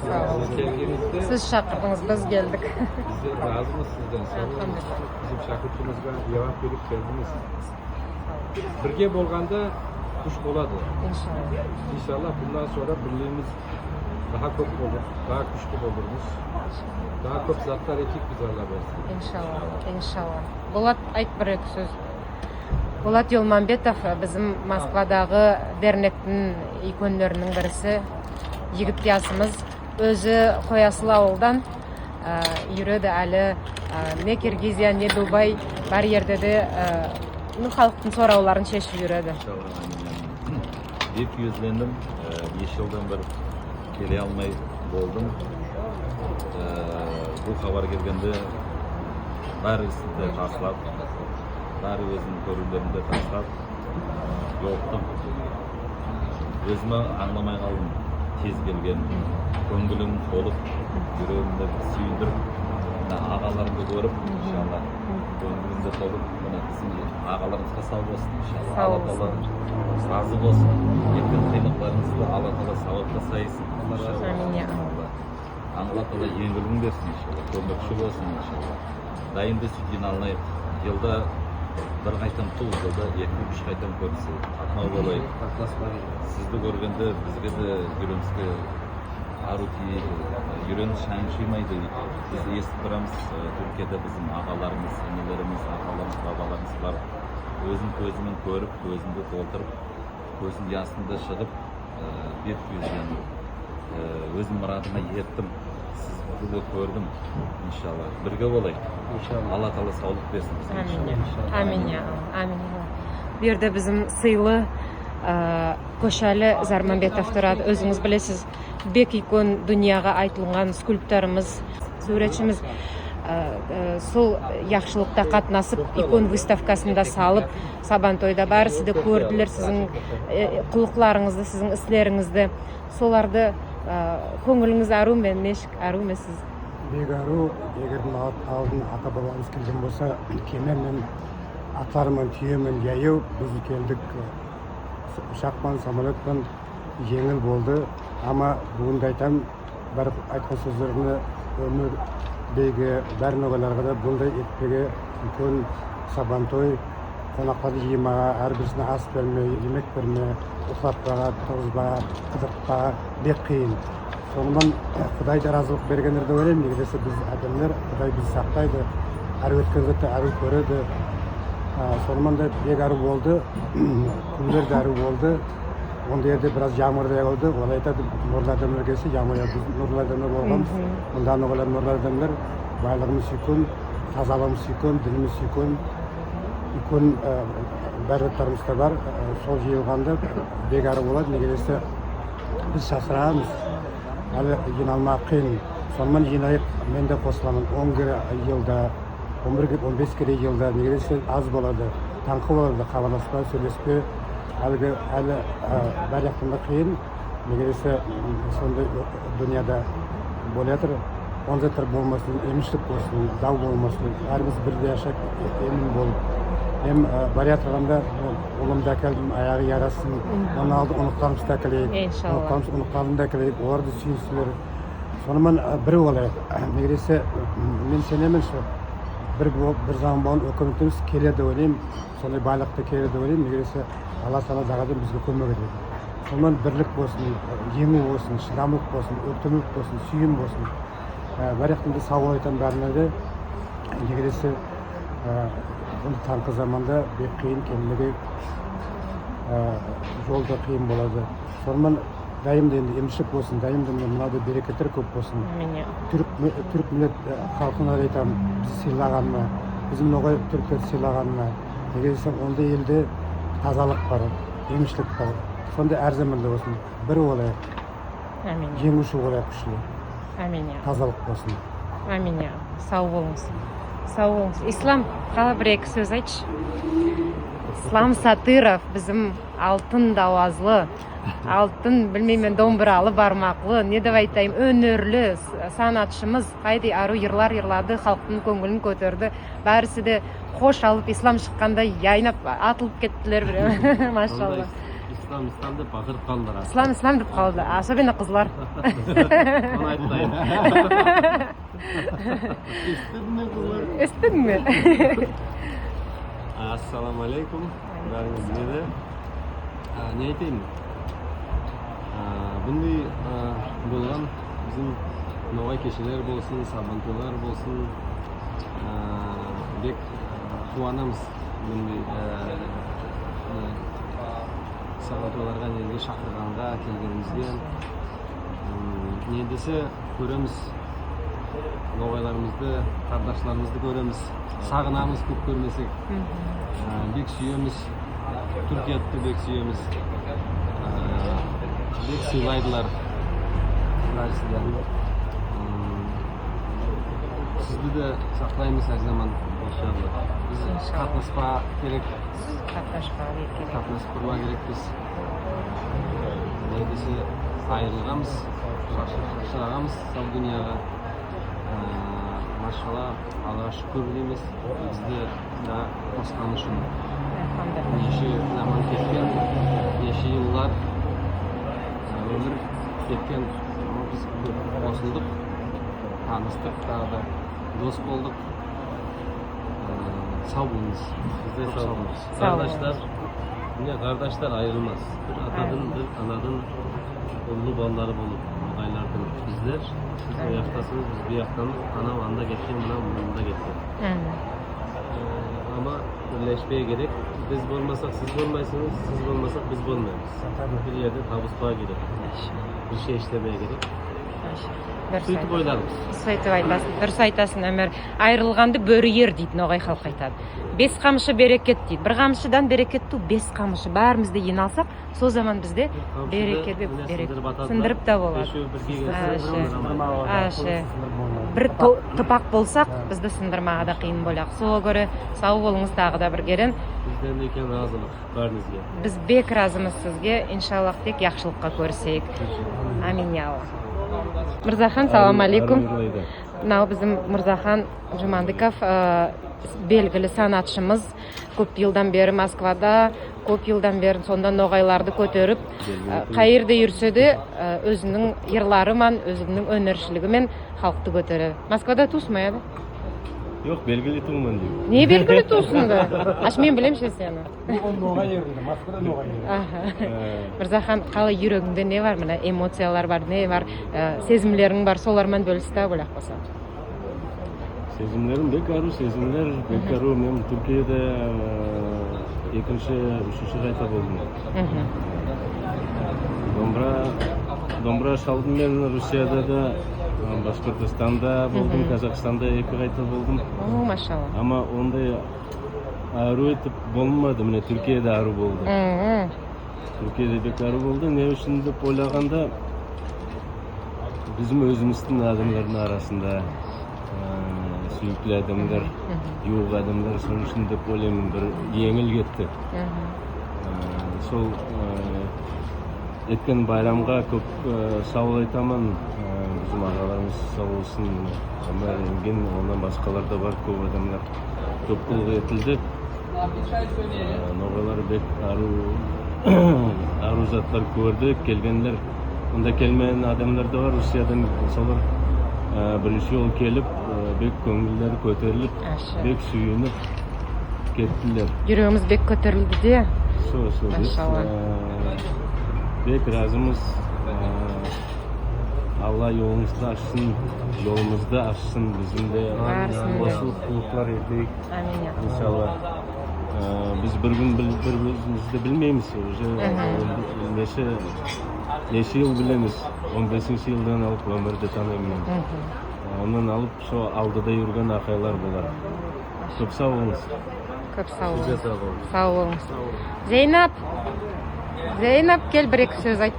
Сав болынъыз. Сиз келгенинъизде... Сиз шакырдынъыз, биз келдик. Биз де разымыз сизден. Сав болынъыз. Алхамдулилла. Бизим шакыртувымызга явап берип келдинъиз. Бирге болганда куьш болады. Иншалла. Иншалла, бундан сонъра бирлигимиз дагы коьп болур, дагы куьшли болурмыз. Дагы коьп затлар этейик биз, Алла берсе. Иншалла, иншалла. Болат, айт бир-эки соьз. Болат Йолмамбетов, бизим Москвадагы дернектинъ уьйкенлерининъ бириси, йигит ясымыз. Оьзи Коясыл авылдан, аь, юреди аьли, аь, не Киргизия, не Дубай, бар ерде де, аь, ну, халктынъ соравларын шешип юреди. Бек куьезлендим. Аь, бес йылдан бери келе алмай болдым. Аь, бу хабар келгенде баьри исти де таслап, баьри оьзимнинъ коьруьвлеримди таслап, йолыктым. Оьзим анъламай калдым тез келгенин. Коьнъилим толып, юрегимди суьйиндирип, мына агаларымды коьрип, иншалла, коьнъилим де толып, мына бизим агаларымызга сав болсын, иншалла. Сав болсын. Алла Таала разы болсын. Эткен кыйынлыкларынъызды Алла Таала савапка сайсын. Амин, я Алла. Алла Таала енъиллигин берсин, иншалла. Коьмекши болсын, иншалла. Дайым да суьйтип йыйналайык. Йылда бир кайтам тувыл, йылда эки-уьш кайтам коьрисейик. Катнав болайык. Сизди коьргенде бизге де юрегимизге ару тиеди. Юрегимиз шаншымайды. Биз эситип турамыз, аь, Туьркияда бизим агаларымыз, инилеримиз, аталарымыз, бабаларымыз бар. Оьзим коьзим мен коьрип, коьзимди толтырып, коьзимнинъ ясым да шыгып, аь, бек куьезлендим. Аь, оьзим мырадыма еттим. Сизди де коьрдим. Иншалла, бирге болайык. Иншалла. Алла Таала савлык берсин бизге, иншалла. Амин, я Алла. Амин, я Алла. Бу ерде бизим сыйлы, аь, Коьшали Зармамбетов турады. Оьзинъиз билесиз, бек уьйкен дуныяга айтылган скульпторымыз, суьвретшимиз, аь, аь, сол яхшылыкта катнасып, уьйкен выставкасын да салып, Сабантойда баьриси де коьрдилер сизинъ, аь, куллыкларынъызды, сизинъ ислеринъизди. Соларды, аь, коьнъилинъиз арувме, нешик, арувме сиз? Бек арув, эгер де ал-, алдын ата-бабамыз келген болса, кеме мен, атлар ман, туье мен, яяв, биз келдик, аь, ушак пан, самолёт пан, енъил болды. Ама буьгуьн де айтаман, баьри айткан соьзлериме, Оьмер бейге, баьри ногайларга да, бундай этпеге, уьйкен сабантой, конакларды йыймага, аьр бирисине ас берме, емек берме, уйклатпага, тургызбага, кыдыртпага бек кыйын. Соны ман Кудай да разылык бергендир деп ойлайман. Неге десе биз аьдемлер, Кудай бизди саклайды. Аьруьв эткен затты аьруьв коьреди. А, соны ман да бек аьруьв болды. Куьнлер де аьруьв болды. Онда ерде бираз ямгыр да явды. Олай айтады, нурлы аьдемлер келсе, ямгыр явды. Биз нурлы аьдемлер болганмыз. Мгм. Мунда ногайлар нурлы аьдемлер, байлыгымыз уьйкен, тазалыгымыз уьйкен, динimiz уьйкен. Уьйкен, аь, баьри затларымыз да бар. Аь, сол йыйылганда бек аьруьв болады. Неге десе биз шашырамыз. Аьли йыйналмага кыйын. Соны ман йыйнайык, мен де косыламан. Он кере йылда, он бир ке-, он бес кере йылда, неге десе аз болады. Танъгы болады, хабарласпа, соьйлеспе. Аьлиги, аьли, аь, баьри яктан да кыйын. Неге десе, м, сондай дуныяда Болып ятыр, онсыз да болмасын, эмишлик болсын, дав болмасын, баьримиз бирдей яшап, эмин болып. Эм, аь, бара ятканда, улымды аькелдим, аягы ярасын, оннан алды уныкканымызды аькелейик. Иншалла. Уныкканымыз, уныкканымды аькелейик, олар да суьйинсинлер. Соны ман, аь, бир болайык. Неге десе, мен сенемен, что бир бол-, бир заман болган оькиметимиз келер деп ойлайман, сондай байлык та келер деп ойлайман. Неге десе, Алла Таала дагы да бизге коьмек этеди. Соны ман бирлик болсын, енъуьв болсын, шыдамлык болсын, оьктемлик болсын, суьйим болсын. Аь, баьри яктан да сав бол айтаман баьрине де. Неге десе, аь, бул танъкы заманда бек кыйын, келмеге, аь, йол да кыйын болады. Соны ман дайым да энди эмишлик болсын, дайым да мынадай берекетлер коьп болсын. Аьмин, я. Туьрк, туьрк миллет, аь, халкына да айтаман, бизди сыйлаганына, бизим ногай туьрклерди сыйлаганына. Неге десе, ондай элде тазалык бар, эмишлик бар. Сондай аьр заманда болсын, бир болайык. Аьмин. Енъуьвши болайык, куьшли. Аьмин, я. Тазалык болсын. Аьмин, я. Сав болынъыз. Сав болынъыз. Ислам, кал, бир-эки соьз айтшы. Ислам Сатыров, бизим алтын авазлы, алтын, билмеймен, домбыралы бармаклы, не деп айтайым, оьнерли с-, санатшымыз, кайдай арув йырлар йырлады, халктынъ коьнъилин коьтерди. Баьриси де хош алып, Ислам шыкканда яйнап, атылып кеттилер бирев. Машалла. Ислам, Ислам деп бакырып калдылар. Ислам, Ислам деп калды. Особенно кызлар. Оны айтпайым. Эситтинъ ме, кызлар? Эситтинъ ме? Ассаламу алейкум. Баьринъизге де. А, не айтайым? А, бундай, а, болган бизим ногай кешелер болсын, сабантуйлар болсын, а, бек, а, куванамыз бундай, а, а, сабантуйларга, неге, шакырганга келгенимизге. М, не десе, коьремиз, ногайларымызды, кардашларымызды коьремиз. Сагынамыз, коьп коьрмесек. Аь, бек суьемиз. Туьркияды да бек суьемиз. Аь, бек сыйлайдылар баьриси де. М, сизди де саклаймыз аьр заман. Иншалла. Биз катнаспага керек. Катнаспага керек. Катнасып турмага керекпиз. Неге десе, айырылганмыз, шашырагамыз сав дуныяга. Аь, машалла, Аллага шуькир деймиз. Бизди де косканы уьшин. Альхамдулилла. Неше заман кеткен, неше йыллар, аь, оьмир кеткен. Биз косылдык, таныстык, тагы да дос болдык. Аь, сав болынъыз. Сиз де сав болынъыз. Кардашлар, мине, кардашлар айырылмас. Бир атадан, бир анадан уллы балалары болып, ногайлардынъ бизлер, сиз о яктасынъыз, биз бу яктамыз, анав анда кеткен, мынав мунда кеткен. Аь, ама бирлеспеге керек. Биз болмасак, сиз болмайсынъыз, сиз болмасак, биз болмаймыз. Бир ерде табыспага керек. Бир шей ишлемеге керек. Суьйтип ойлаймыз. Суьйтип айтасынъ. Дурыс айтасынъ, Аьмир. Айырылганды боьри ер дейди, ногай халк айтады. Бес камшы берекет дейди. Бир камшыдан берекет тувыл, бес камшы. Баьримиз де йыйналсак, сол заман бизде берекет. Камшыды, мине, берекет. Сындырып атады да. Сындырып та болады. Бесеви бирге келсе, сындырмага болады. Аьше. Бир то-, топак болсак, бизди сындырмага да кыйын болаяк. Сога коьре сав болынъыз тагы да бир кере. Бизден де уьйкен разылык баьринъизге. Биз бек разымыз сизге. Иншалла, тек яхшылыкка коьрисейик. Амин, я Алла. Мырзахан, салам алейкум. Мынав бизим Мырзахан Джумандыков, аь, белгили санатшымыз. Коьп йылдан бери Москвада, коьп йылдан бери сонда ногайларды коьтерип, аь, кай ерде юрсе де, аь, оьзининъ йырлары ман, оьзининъ оьнершилиги мен халкты коьтереди. Москвада тувылсынъма, я да? Йок, белгили тувылман деймен. Не белгили тувылсынъ да? Аьше мен билемен ше сени. Бу ногай еринде, Москвада ногай еринде. Аха. Аь. Мырзахан, калай, юрегинъде не бар? Мине, эмоциялар бар, не бар? Аь, сезимлеринъ бар, солар ман боьлис та, болаяк болса. Сезимлерим бек арув сезимлер, бек арув. Мен Туьркияда, аь, экинши, уьшинши кайта болдым. Домбыра, домбыра шалдым мен Русияда да, аь, Башкортостанда болдым, Казахстанда эки кайта болдым. О, машалла. Ама ондай арув этип болмады, мине, Туьркияда арув болды. Туьркияда бек арув болды. Не уьшин деп ойлаганда, бизим оьзимиздинъ аьдемлердинъ арасында, аь, суьйикли аьдемлер, ювык аьдемлер, соны уьшин деп ойлайман, бир енъил кетти. Аь, сол, аь, эткен байрамга коьп, аь, сав бол айтаман. Аь, Бизим агаларымыз сав болсын, Омар Энгин, оннан баскалар да бар, коьп аьдемлер. Коьп куллык этилди. Аь, ногайлар бек арув, арув затлар коьрди, келгенлер. Мунда келмеген аьдемлер де бар, Россиядан, солар, аь, биринши йол келип, аь, бек коьнъиллери коьтерилип, бек суьйинип кеттилер. Юрегимиз бек коьтерилди де. Сол, сол, бек, аь, бек разымыз. Аь, Алла йолынъызды ашсын, йолымызды ашсын, бизим де. Барысын да. Осындай куллыклар этейик. Амин, я Алла. Иншалла. Аь, биз бир куьн бир-биримизди билмеймиз, уже неше, неше йыл билемиз. Он бесинши йылдан алып оьмирди таныйман мен. Аь, оннан алып сол алдыда юрген акайлар булар. Коьп сав болынъыз. Коьп сав болынъыз. Сиз де сав болынъыз. Сав болынъыз. Зейнап, Зейнап, кел, бир-эки соьз айт.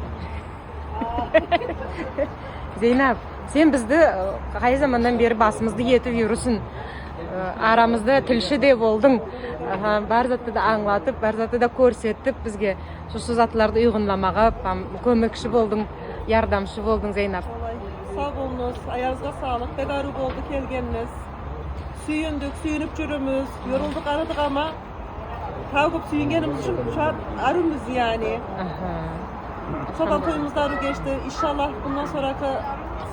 Зейнап, сен бизди, аь, кай заманнан бери басымызды этип юрисинъ. Аь, арамызда тилши де болдынъ. Аха, бар затты да анълатып, бар затты да коьрсетип бизге. Сосы затларды уйгынламага, там, коьмекши болдынъ, ярдамшы болдынъ, Зейнап. Сав болынъыз, аягынъызга савлык, бек арув болды келгенинъиз. Суьйиндик, суьйинип юрмиз, йорулдык, арыдык, ама даа коьп суьйингенимиз уьшин шу ан арувмыз, яни. Аха. Сабан тойымыз да арув кешти. Иншалла, бундан сонъыракы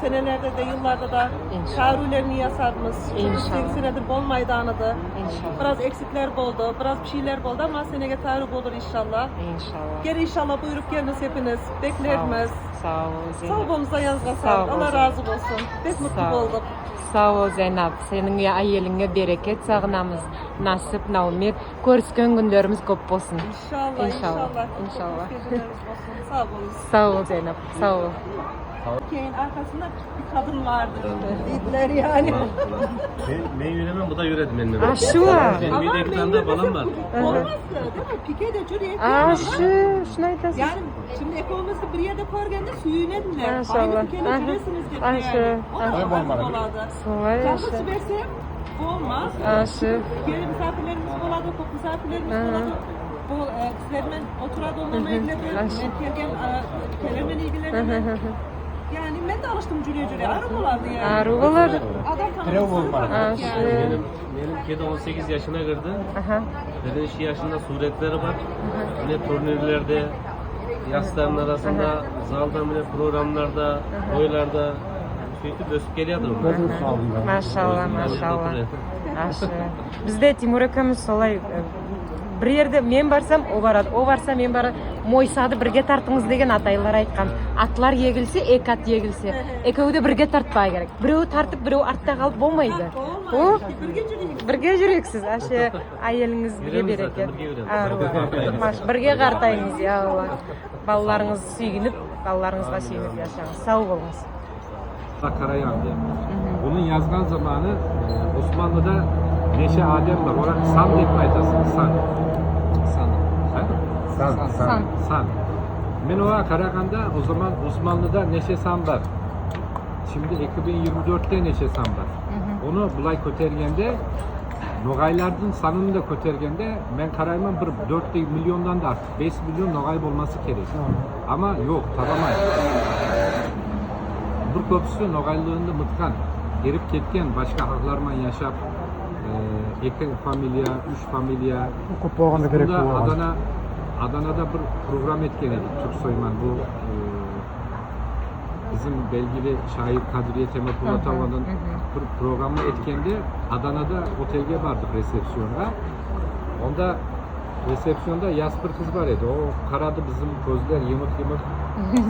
сенелерде де, йылларда да арув аьдемлер ясармыз. Иншалла. Сегиз сенедир болмайды анады. Иншалла. Бираз эксиклер болды, бираз бир шейлер болды, ама сенеге арув болур, иншалла. Иншалла. Кел, иншалла, буйырып келинъиз хепинъиз. Беклермиз. Сав бол, Зейнап. Сав болынъыз, аягынъызга савлык. Алла разы болсын. Бек мутлу болдык. Сав бол, Зейнап. Сенинъ аьелинъе берекет сагынамыз. Насып, наумет, коьрискен куьнлеримиз коьп болсын. Иншалла, иншалла. Иншалла. Коьп коьрискен куьнлеримиз болсын. Сав болынъыз. Сав бол, Зейнап, сав бол. Кийин аркасында бир кадын барды дейдилер, яни. Мен, мен юремен, бу да юреди меним. А, шо? Меним эки тане де балам бар. Болмас, дегил ми? Пике де юреди. А, шо, шуны айтасынъ. Яни, шимди экевимизди бир ерде коьргенде суьйинедилер. Машалла. Айны пикени юресинъиз деп, яни. О да разы болады. Солай. Жалгыз йиберсем, болмас. Аьше. Келин мисафирлеримиз болады, коьп мисафирлеримиз болады. Бу, аь, кисилер мен олтырады, оннан илгили. Аьше. Мен келген, аь, келемен, илгиленемен. Яни мен де алыштым юре-юре. Арув болады, яни. Арув болады. Адам танымас. Аьше. Меним, меним кеди он сегиз яшына кирди. Аха. Биринши яшында суьвретлери бар. Аха. Мине турнирлерде, яслардынъ арасында, залда, мине программаларда, тойларда. Суьйтип оьсип келеятыр. Машалла, машалла. Аьше. Бизде Тимур экевимиз солай, аь, бир ерде мен барсам, о барады, о барса, мен барады. Мойсады бирге тартынъыз деген атайлар айткан. Атлар егилсе, эки ат егилсе, экеви де бирге тартпага керек. Бирев тартып, бирев артта калып болмайды. О, бирге юрексиз, аьше. Аьелинъизге берекет. Юремиз затен, бирге юремиз. Арув. Маш, бирге картайынъыз, я Алла. Балаларынъыз суьйинип, балаларынъызга суьйинип яшанъыз. Сав болынъыз. Караянды. Онынъ язган заманы, аь, Османлыда неше аьдем бар? Олар сан деп айтасынъ, сан. Сан. Аь? Сан, сан. Сан. Мен ога караганда, о заман Османлыда неше сан бар? Шимди эки бинъ йырма доьртте неше сан бар? Оны булай коьтергенде, ногайлардынъ санын да коьтергенде, мен карайман, бир доьрт миллионнан да артык, бес миллион ногай болмасы керек. Ама йок, табалмай. Бир коьписи ногайлыгын мыткан, эрип кеткен, башка халклар ман яшап, аь, эки фамилия, уьш фамилия. Коьп болганда керек болган. Сонда Адана, Аданада бир программа эткен эдик Туьрксой ман. Бу, аь, бизим белгили шаир Кадрия Темирпулатованынъ бир программа эткенде Аданада отельге бардык ресепсионга. Онда ресепсионда яс бир кыз бар эди. О карады, бизим коьзлер йымык-йымык.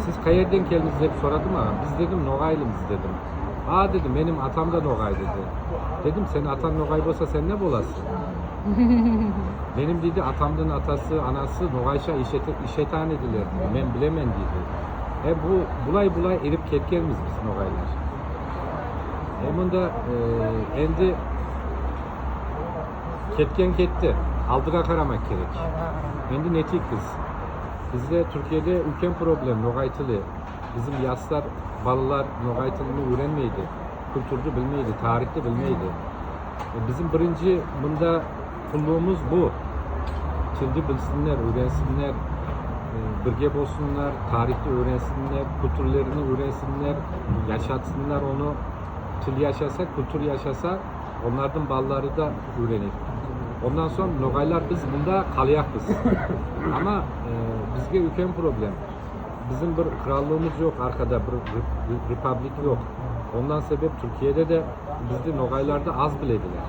Сиз кай ерден келдинъиз деп сорады мага. Биз, дедим, ногайлымыз, дедим. А, деди, меним атам да ногай, деди. Дедим, сенинъ атанъ ногай болса, сен не боласынъ? Меним, дейди, атамдынъ атасы, анасы ногайша иш эте-, иш этеген эдилер, дейди. Мен билемен, дейди. Э, бу, булай-булай эрип кеткенмиз биз, ногайлар. Э, мунда, э, энди кеткен кетти. Алдыга карамага керек. Энди не этейик биз? Бизде Туьркиеде уьлкен проблем ногай тили. Бизим яслар, балалар ногай тилин уьйренмейди, культурды билмейди, тарихти билмейди. Э, бизим биринши мунда куллыгымыз бу. Тилди билсинлер, уьйренсинлер. Бирге болсынлар, тарихти уьйренсинлер, куьлтуьрлерини уьйренсинлер, яшатсынлар оны. Тил яшаса, куьлтуьр яшаса, олардынъ балалары да уьйренеди. Оннан сонъ ногайлар биз мунда калаякпыз. Ама, э, бизге уьйкен проблем. Бизим бир кыраллыгымыз йок, аркада бир реп-, републик йок. Ондан себеп Туьркиеде де бизди ногайларды аз биледилер.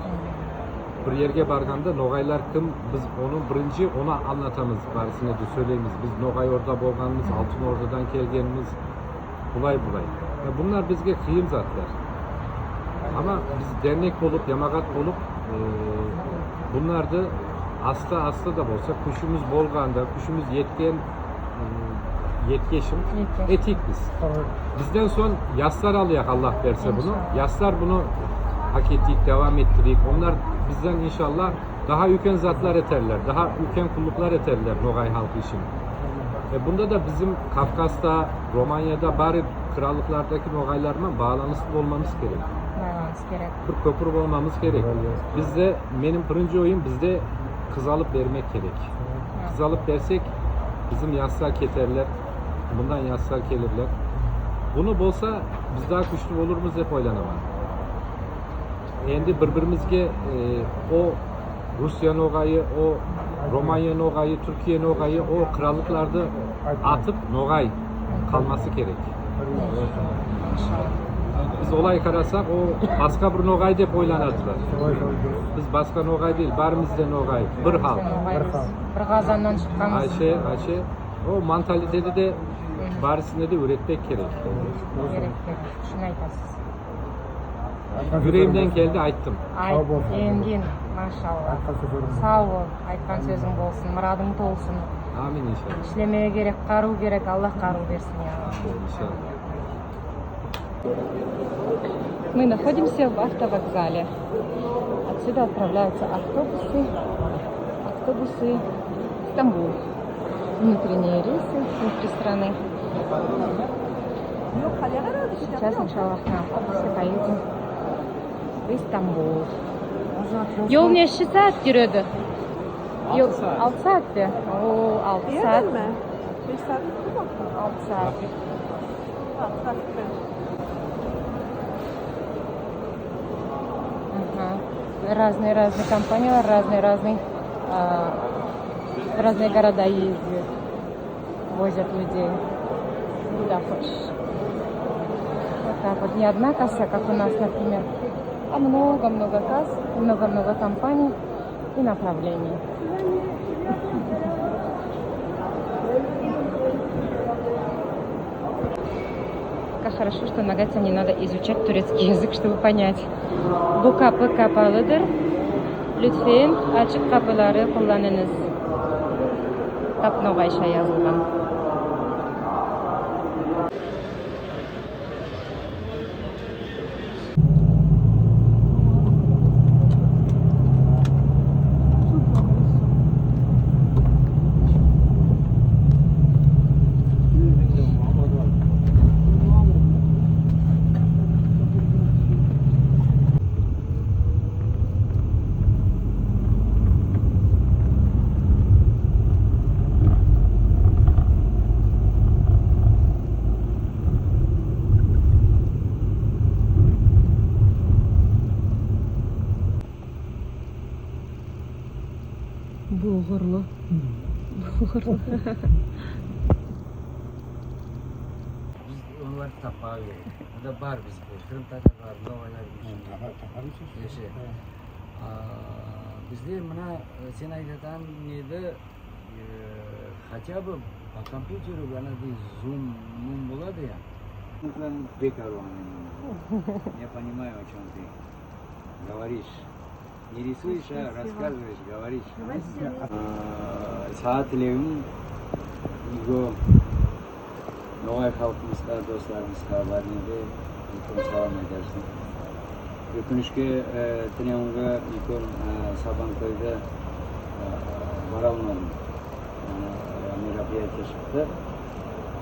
Бир ерге барганда ногайлар ким, биз оны биринши оны анълатамыз, баьрисине де соьйлеймиз. Биз Ногай Орда болганымыз, Алтын Ордадан келгенимиз, булай-булай. Э, бунлар бизге кыйын затлар. Ама биз дернек болып, ямагат болып, э, бунларды аста-аста да болса, куьшимиз болганда, куьшимиз еткен, э, еткенше этейик биз. Бизден сонъ яслар алаяк, Алла берсе буны. Яслар буны гьакетейик, девам эттирейик. Онлар бизден, иншалла, дагы уьйкен затлар этерлер, дагы уьйкен куллыклар этерлер ногай халкы ишин. Э, бунда да бизим Кавказда, Романияда, баьри кыраллыклардаки ногайлар ман байланыслы болмамыз керек. Байланыс керек. Бир коьпир болмамыз керек. Бизде, меним биринши ойым, бизде кыз алып бермек керек. Кыз алып берсек, бизим яслар кетерлер, мундан яслар келирлер. Буны болса, биз дагы куьшли болырмыз деп ойланаман. Энди бир-биримизге, э, о Русия ногайы, о Романия ногайы, Туьркие ногайы, о кыраллыкларды атып, ногай калмасы керек. Биз олай карасак, о баска бир ногай деп ойланадылар. Биз баска ногай дейил, баьримиз де ногай, бир халк. Бир казаннан шыкканмыз. Айше, Айше, о менталитети де баьрисине де уьйретпек керек. Керек, керек. Шын айтасыз. Юрегимнен келди, айттым. Айт, сав бол. Энгин, машалла. Айткан соьзлеринъ. Сав бол. Айткан соьзинъ болсын, мырадынъ толсын. Амин, иншалла. Ишлемеге керек, карыв керек, Алла карыв берсин, я Алла. Амин, иншалла. Мы находимся в автовокзале. Отсюда отправляются автобусы, автобусы в Стамбул. Внутренние рейсы внутри страны. Сейчас, иншалла, на автобусе поедем в Стамбул. Йол неше саьат юреди? Йол алты саьат па? О, алты саьат. Беш саьат. Алты саьат. Ага. Разные-разные компании, разные-разные, а, в разные города ездят, возят людей. Куда хочешь. Вот так вот. Не одна касса, как у нас, например, а много-много касс, много-много компаний и направлений. Как хорошо, что ногайцам не надо изучать турецкий язык, чтобы понять. Бу капы капалыдыр. Лютфен, ачык капылары кулланынъыз. Тап ногайша язылган. Бугырлы. Бугырлы. Биз оларды таппага керек. Мунда бар биз, кырымтатар бар, ногайлар бар. Табамыз. Неше? А, бизде мына, э, сен айтатаган неди, э, хотя бы по компьютеру, анадей зум, мум болады я. Бек арув. Не понимаю, о чём ты говоришь. Не рисуешь, а рассказываешь, говоришь. А, сага тилегим, уьйге, ногай халкымызга, досларымызга, баьрине де уьйкен салам айтасынъ. Оькинишке, э, тилегимге уьйкен, э, Сабантойда, э, бара алмадым. Ана, мероприятие шыкты.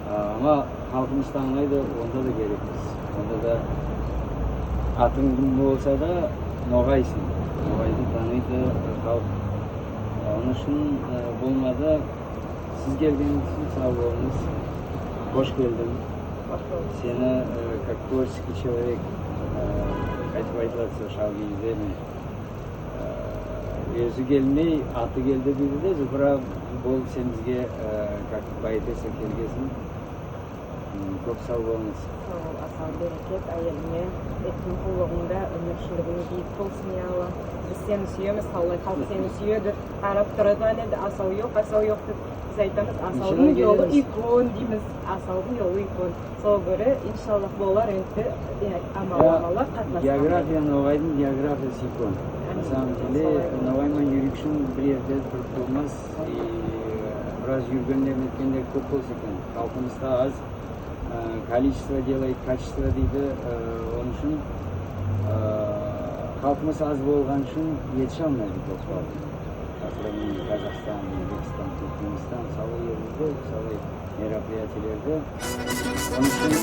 А, ама халкымыз да анълайды, онда да керекпиз. Онда да атынъ ким болса да, ногайсынъ. Ногайды таныйды халк. А, онынъ уьшин, э, болмады. Сиз келгенинъиз уьшин сав болынъыз. Хош келдинъ. Хош булдык. Сени, э, как творческий человек, э, кайтип айтылады, сол шал-кийиздер мен, э, оьзи келмей, аты келди дейди де, Зухра, бол, сен бизге, э, как поэтесса келгенсинъ. М, коьп сав болынъыз. Сав бол, Асав, берекет аьелинъе. Эткен куллыгынъда оьмиршилигинъ бийик болсын, я Алла. Биз сени суьемиз, савлай халк сени суьеди. Карап турады, аьли де асав йок, асав йок деп. Биз айтамыз, асавдынъ йолы уьйкен деймиз. Асавдынъ йолы уьйкен. Сога коьре, иншалла, болар энди, э, амал-амаллар катнасканда. География, ногайдынъ географиясы уьйкен. На самом деле, ногай ман юргенши бир ерде бир болмас. И бираз юргенлер, неткенлер коьп болса экен. Халкымыз да аз, э, количество делает качество дейди. Э, онынъ уьшин, э, халкымыз аз болганы уьшин етише алмайды коьп халк. По сравнению Казахстан, Узбекстан, Туьркменстан, солай ерлерде, солай мероприятиелерде. Онынъ уьшин